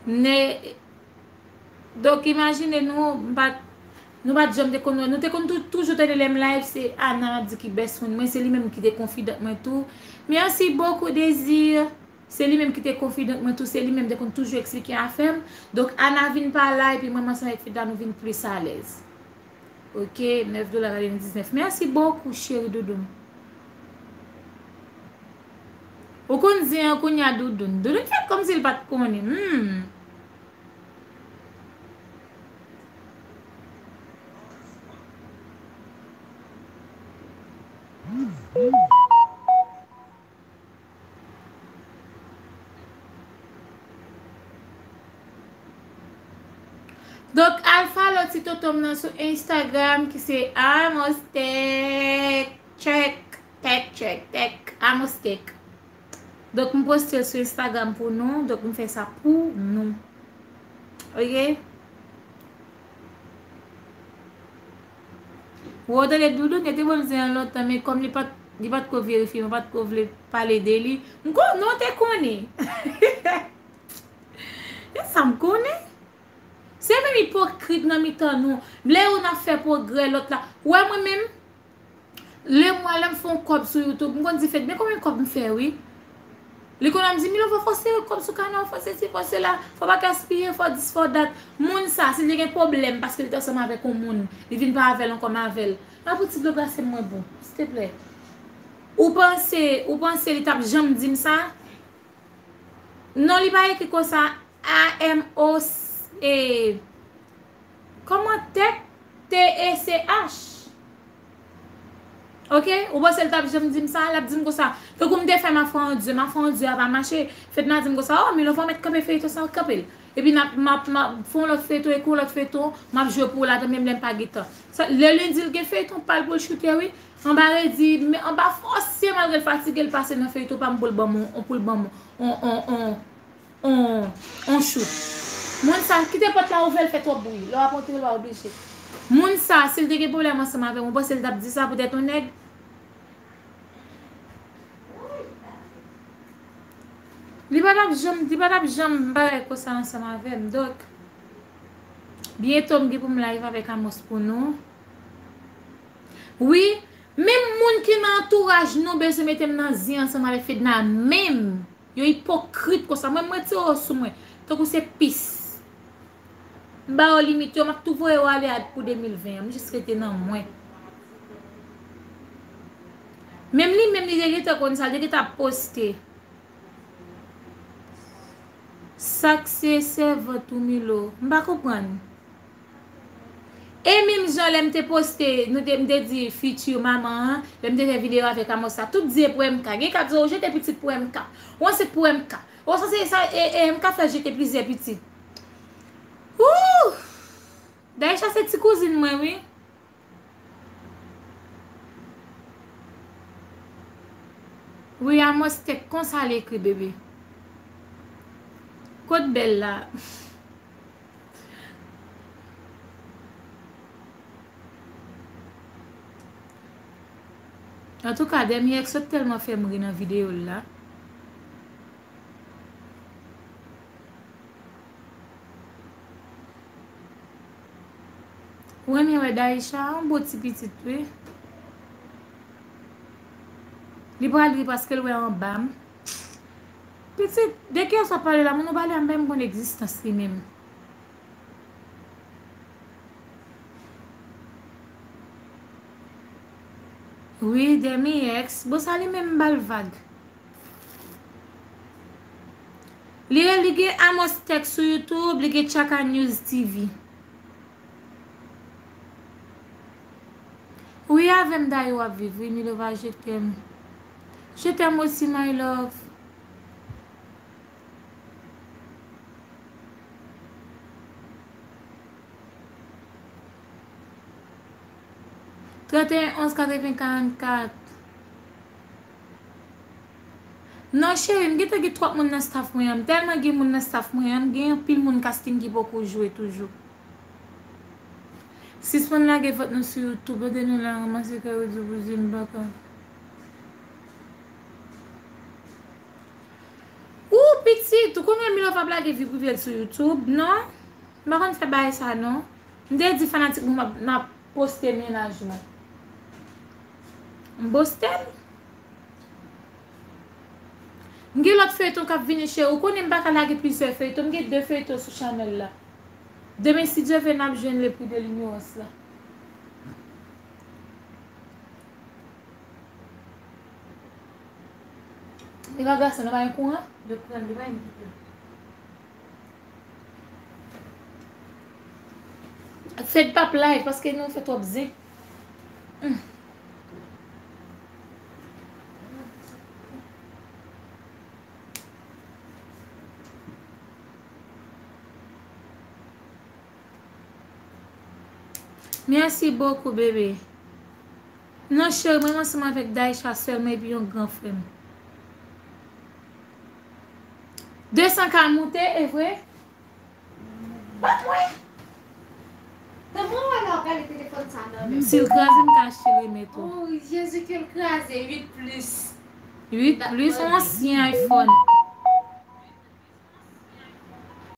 Ne, donk, imajine nou, m pa t, nou pa t janm te konn wè. Nou te konn tou, toujou tande lè m live, se Ana m ap di ki best friend mwen, se li menm ki te konfidan mwen tou. Merci beaucoup, Désir. Se li menm ki te konfidan mwen tou, se li menm te konn toujou eksplike afè m. Donk, Ana vin pa la, epi mwen, m ansanm avèk Fedna, nou vin plis alèz. Ok, nèf dola katrevendiznèf. Merci beaucoup, cheri doudoum. Ou konn zen an kounye a, doudoun. Doudoun fè kòmsi l pa t konnen. Hmm. Donk, al follow ti tonton m nan sou Instagram ki se Amos Tech. Check, tech, check, tech. Amos Tech. Donk, m poste l sou Instagram pou nou. Donk, m fè sa pou nou. Ok? Ou tande Doudou, gen te bon zen an lontan, men kòm li pa t, li pa t ko verifye, mwen pa t ko vle pale de li. M konnen, w te konnen. E sa m konnen. Se menm ipokrit nan mitan nou. Lè yo n ap fè pwogrè, lòt la. Ou wè mwen menm, lè mwen, lè m fè yon kòb sou YouTube, m konn di Fed, men konbyen kòb m fè, wi. Li konn ap di, Milova, fò sere kòb sou kanal, fò sesi, fò sela, fò pa gaspiye, fò dis, fò dat. Moun sa, si l te gen pwoblèm paske l te ansanm avèk yon moun, li vin pa avè l ankò, m avè l. Mwen pou ti dlo glase m, mwen bon, silteplè. Ou panse, ou panse li t ap janm di m sa? Non, li pa ekri konsa. A M O C. Kòman tech? T E C H. Ok? Ou panse l t ap janm di m sa? L ap di m konsa. Tankou m te fè ma foi en Dieu, ma foi en Dieu a pa mache. Fedna di m konsa, oh, Milova, mèt kanpe feyton sa, kanpe l. Epi n ap, m ap, m ap fè yon lòt feyton, ekri yon lòt feyton, m ap jwe pou ou ladan, menm lè m pa gen tan. Sa, lè Lundi l gen feyton pa l pou l choute, wi. Anba redi, men anba fòse, malgre l fatige, l pase nan feyton pa m pou l ban m on, pou l ban m on, on, on, on, on, on choute. Moun sa, kite pòt la ouvè, l fè twòp bri. Lè w ap antre, w pa oblije. Moun sa, si l te gen pwoblèm ansanm avè m, ou panse l t ap di sa poutèt yon nèg? Li pa t ap janm, li pa t ap janm bagay konsa ansanm avè m. Donk, byento m gen pou m live avèk Amos pou nou. Wi, menm moun ki nan antouraj nou bezwen mete m nan zen ansanm avèk Fedna menm. Yo ipokrit konsa. Mwen, m retire yo sou mwen. Tankou se pis. M ba yo limit yo, m ap tou voye yo ale a pou de mil ven an. M jis rete nan mwen. Menm li menm, li te gentan konn sa, li te gentan ap poste. Sa k se sèvant ou, Milo? M pa konprann. E menm jan lè m te poste, nou te, m te di future maman an, lè m te fè videyo avèk Amos la, tout di e pou M K. Gen ka di w jete pitit pou M K. Ou ansent pou M K. Ou sanse sa, e, e M K fè jete plizyè pitit. Ooh! Daisha se ti kouzin mwen, wi. Wi, Amos Tech konsa l ekri, bebe. Kot bèl la? Antouka, Demi X sot tèlman fè m ri nan videyo l la. Ou renmen wè Daisha, yon bon ti pitit, wi. Li pral ri paske l wè anba m. Pitit, de kiyès w ap pale la? Moun ou pale a, m pa menm konn egzistans li menm. Wi, Demi X. Bon, sa li menm m ba l vag. Li, li gen Amos Tech sou YouTube, li gen Tchaka News T V. Wi, avè m dayè w ap viv, wi, Milova, je t'aime. Je t'aime aussi, my love. Trente et un onze quatre-vingts quarante-quatre. Non, cheri, m gentan gen twòp moun nan staff mwen an. M tèlman gen moun nan staff mwen an, m gen anpil moun casting ki poko jwe toujou. Sispann lage vant nou sou YouTube, tande nou la ranmase kè yo di pou di m baka. Ou piti! Tou konnen Milova ap lage vi prive l sou YouTube, non? M pa konn fè bagay sa, non. M te di fanatik mwen m ap, m ap poste mennaj mwen. M poste l. M gen lòt feyton k ap vini, cheri. Ou konnen m pa ka lage plizyè feyton. M gen de feyton sou chanèl la. Demen, si Dye vle, n ap jwenn Le Prix de l'Ignorance la. Li pa gason, li pa gen kouran? Yo pran, li pa gen kouran. Fed p ap live paske nou fè twòp zen. Hmm. Merci beaucoup, bébé. Non, cheri, mwen ansanm avèk Daisha sèlman epi yon gran frè m. De san K moute, e vre? Bat mwen! Nan mwen wè la w gade telefòn sa nan men. Si l kraze, m ka achte remèt ou. Oh, Jezi, ke l kraze, uit plis. Uit plis, yon ansyen iPhone.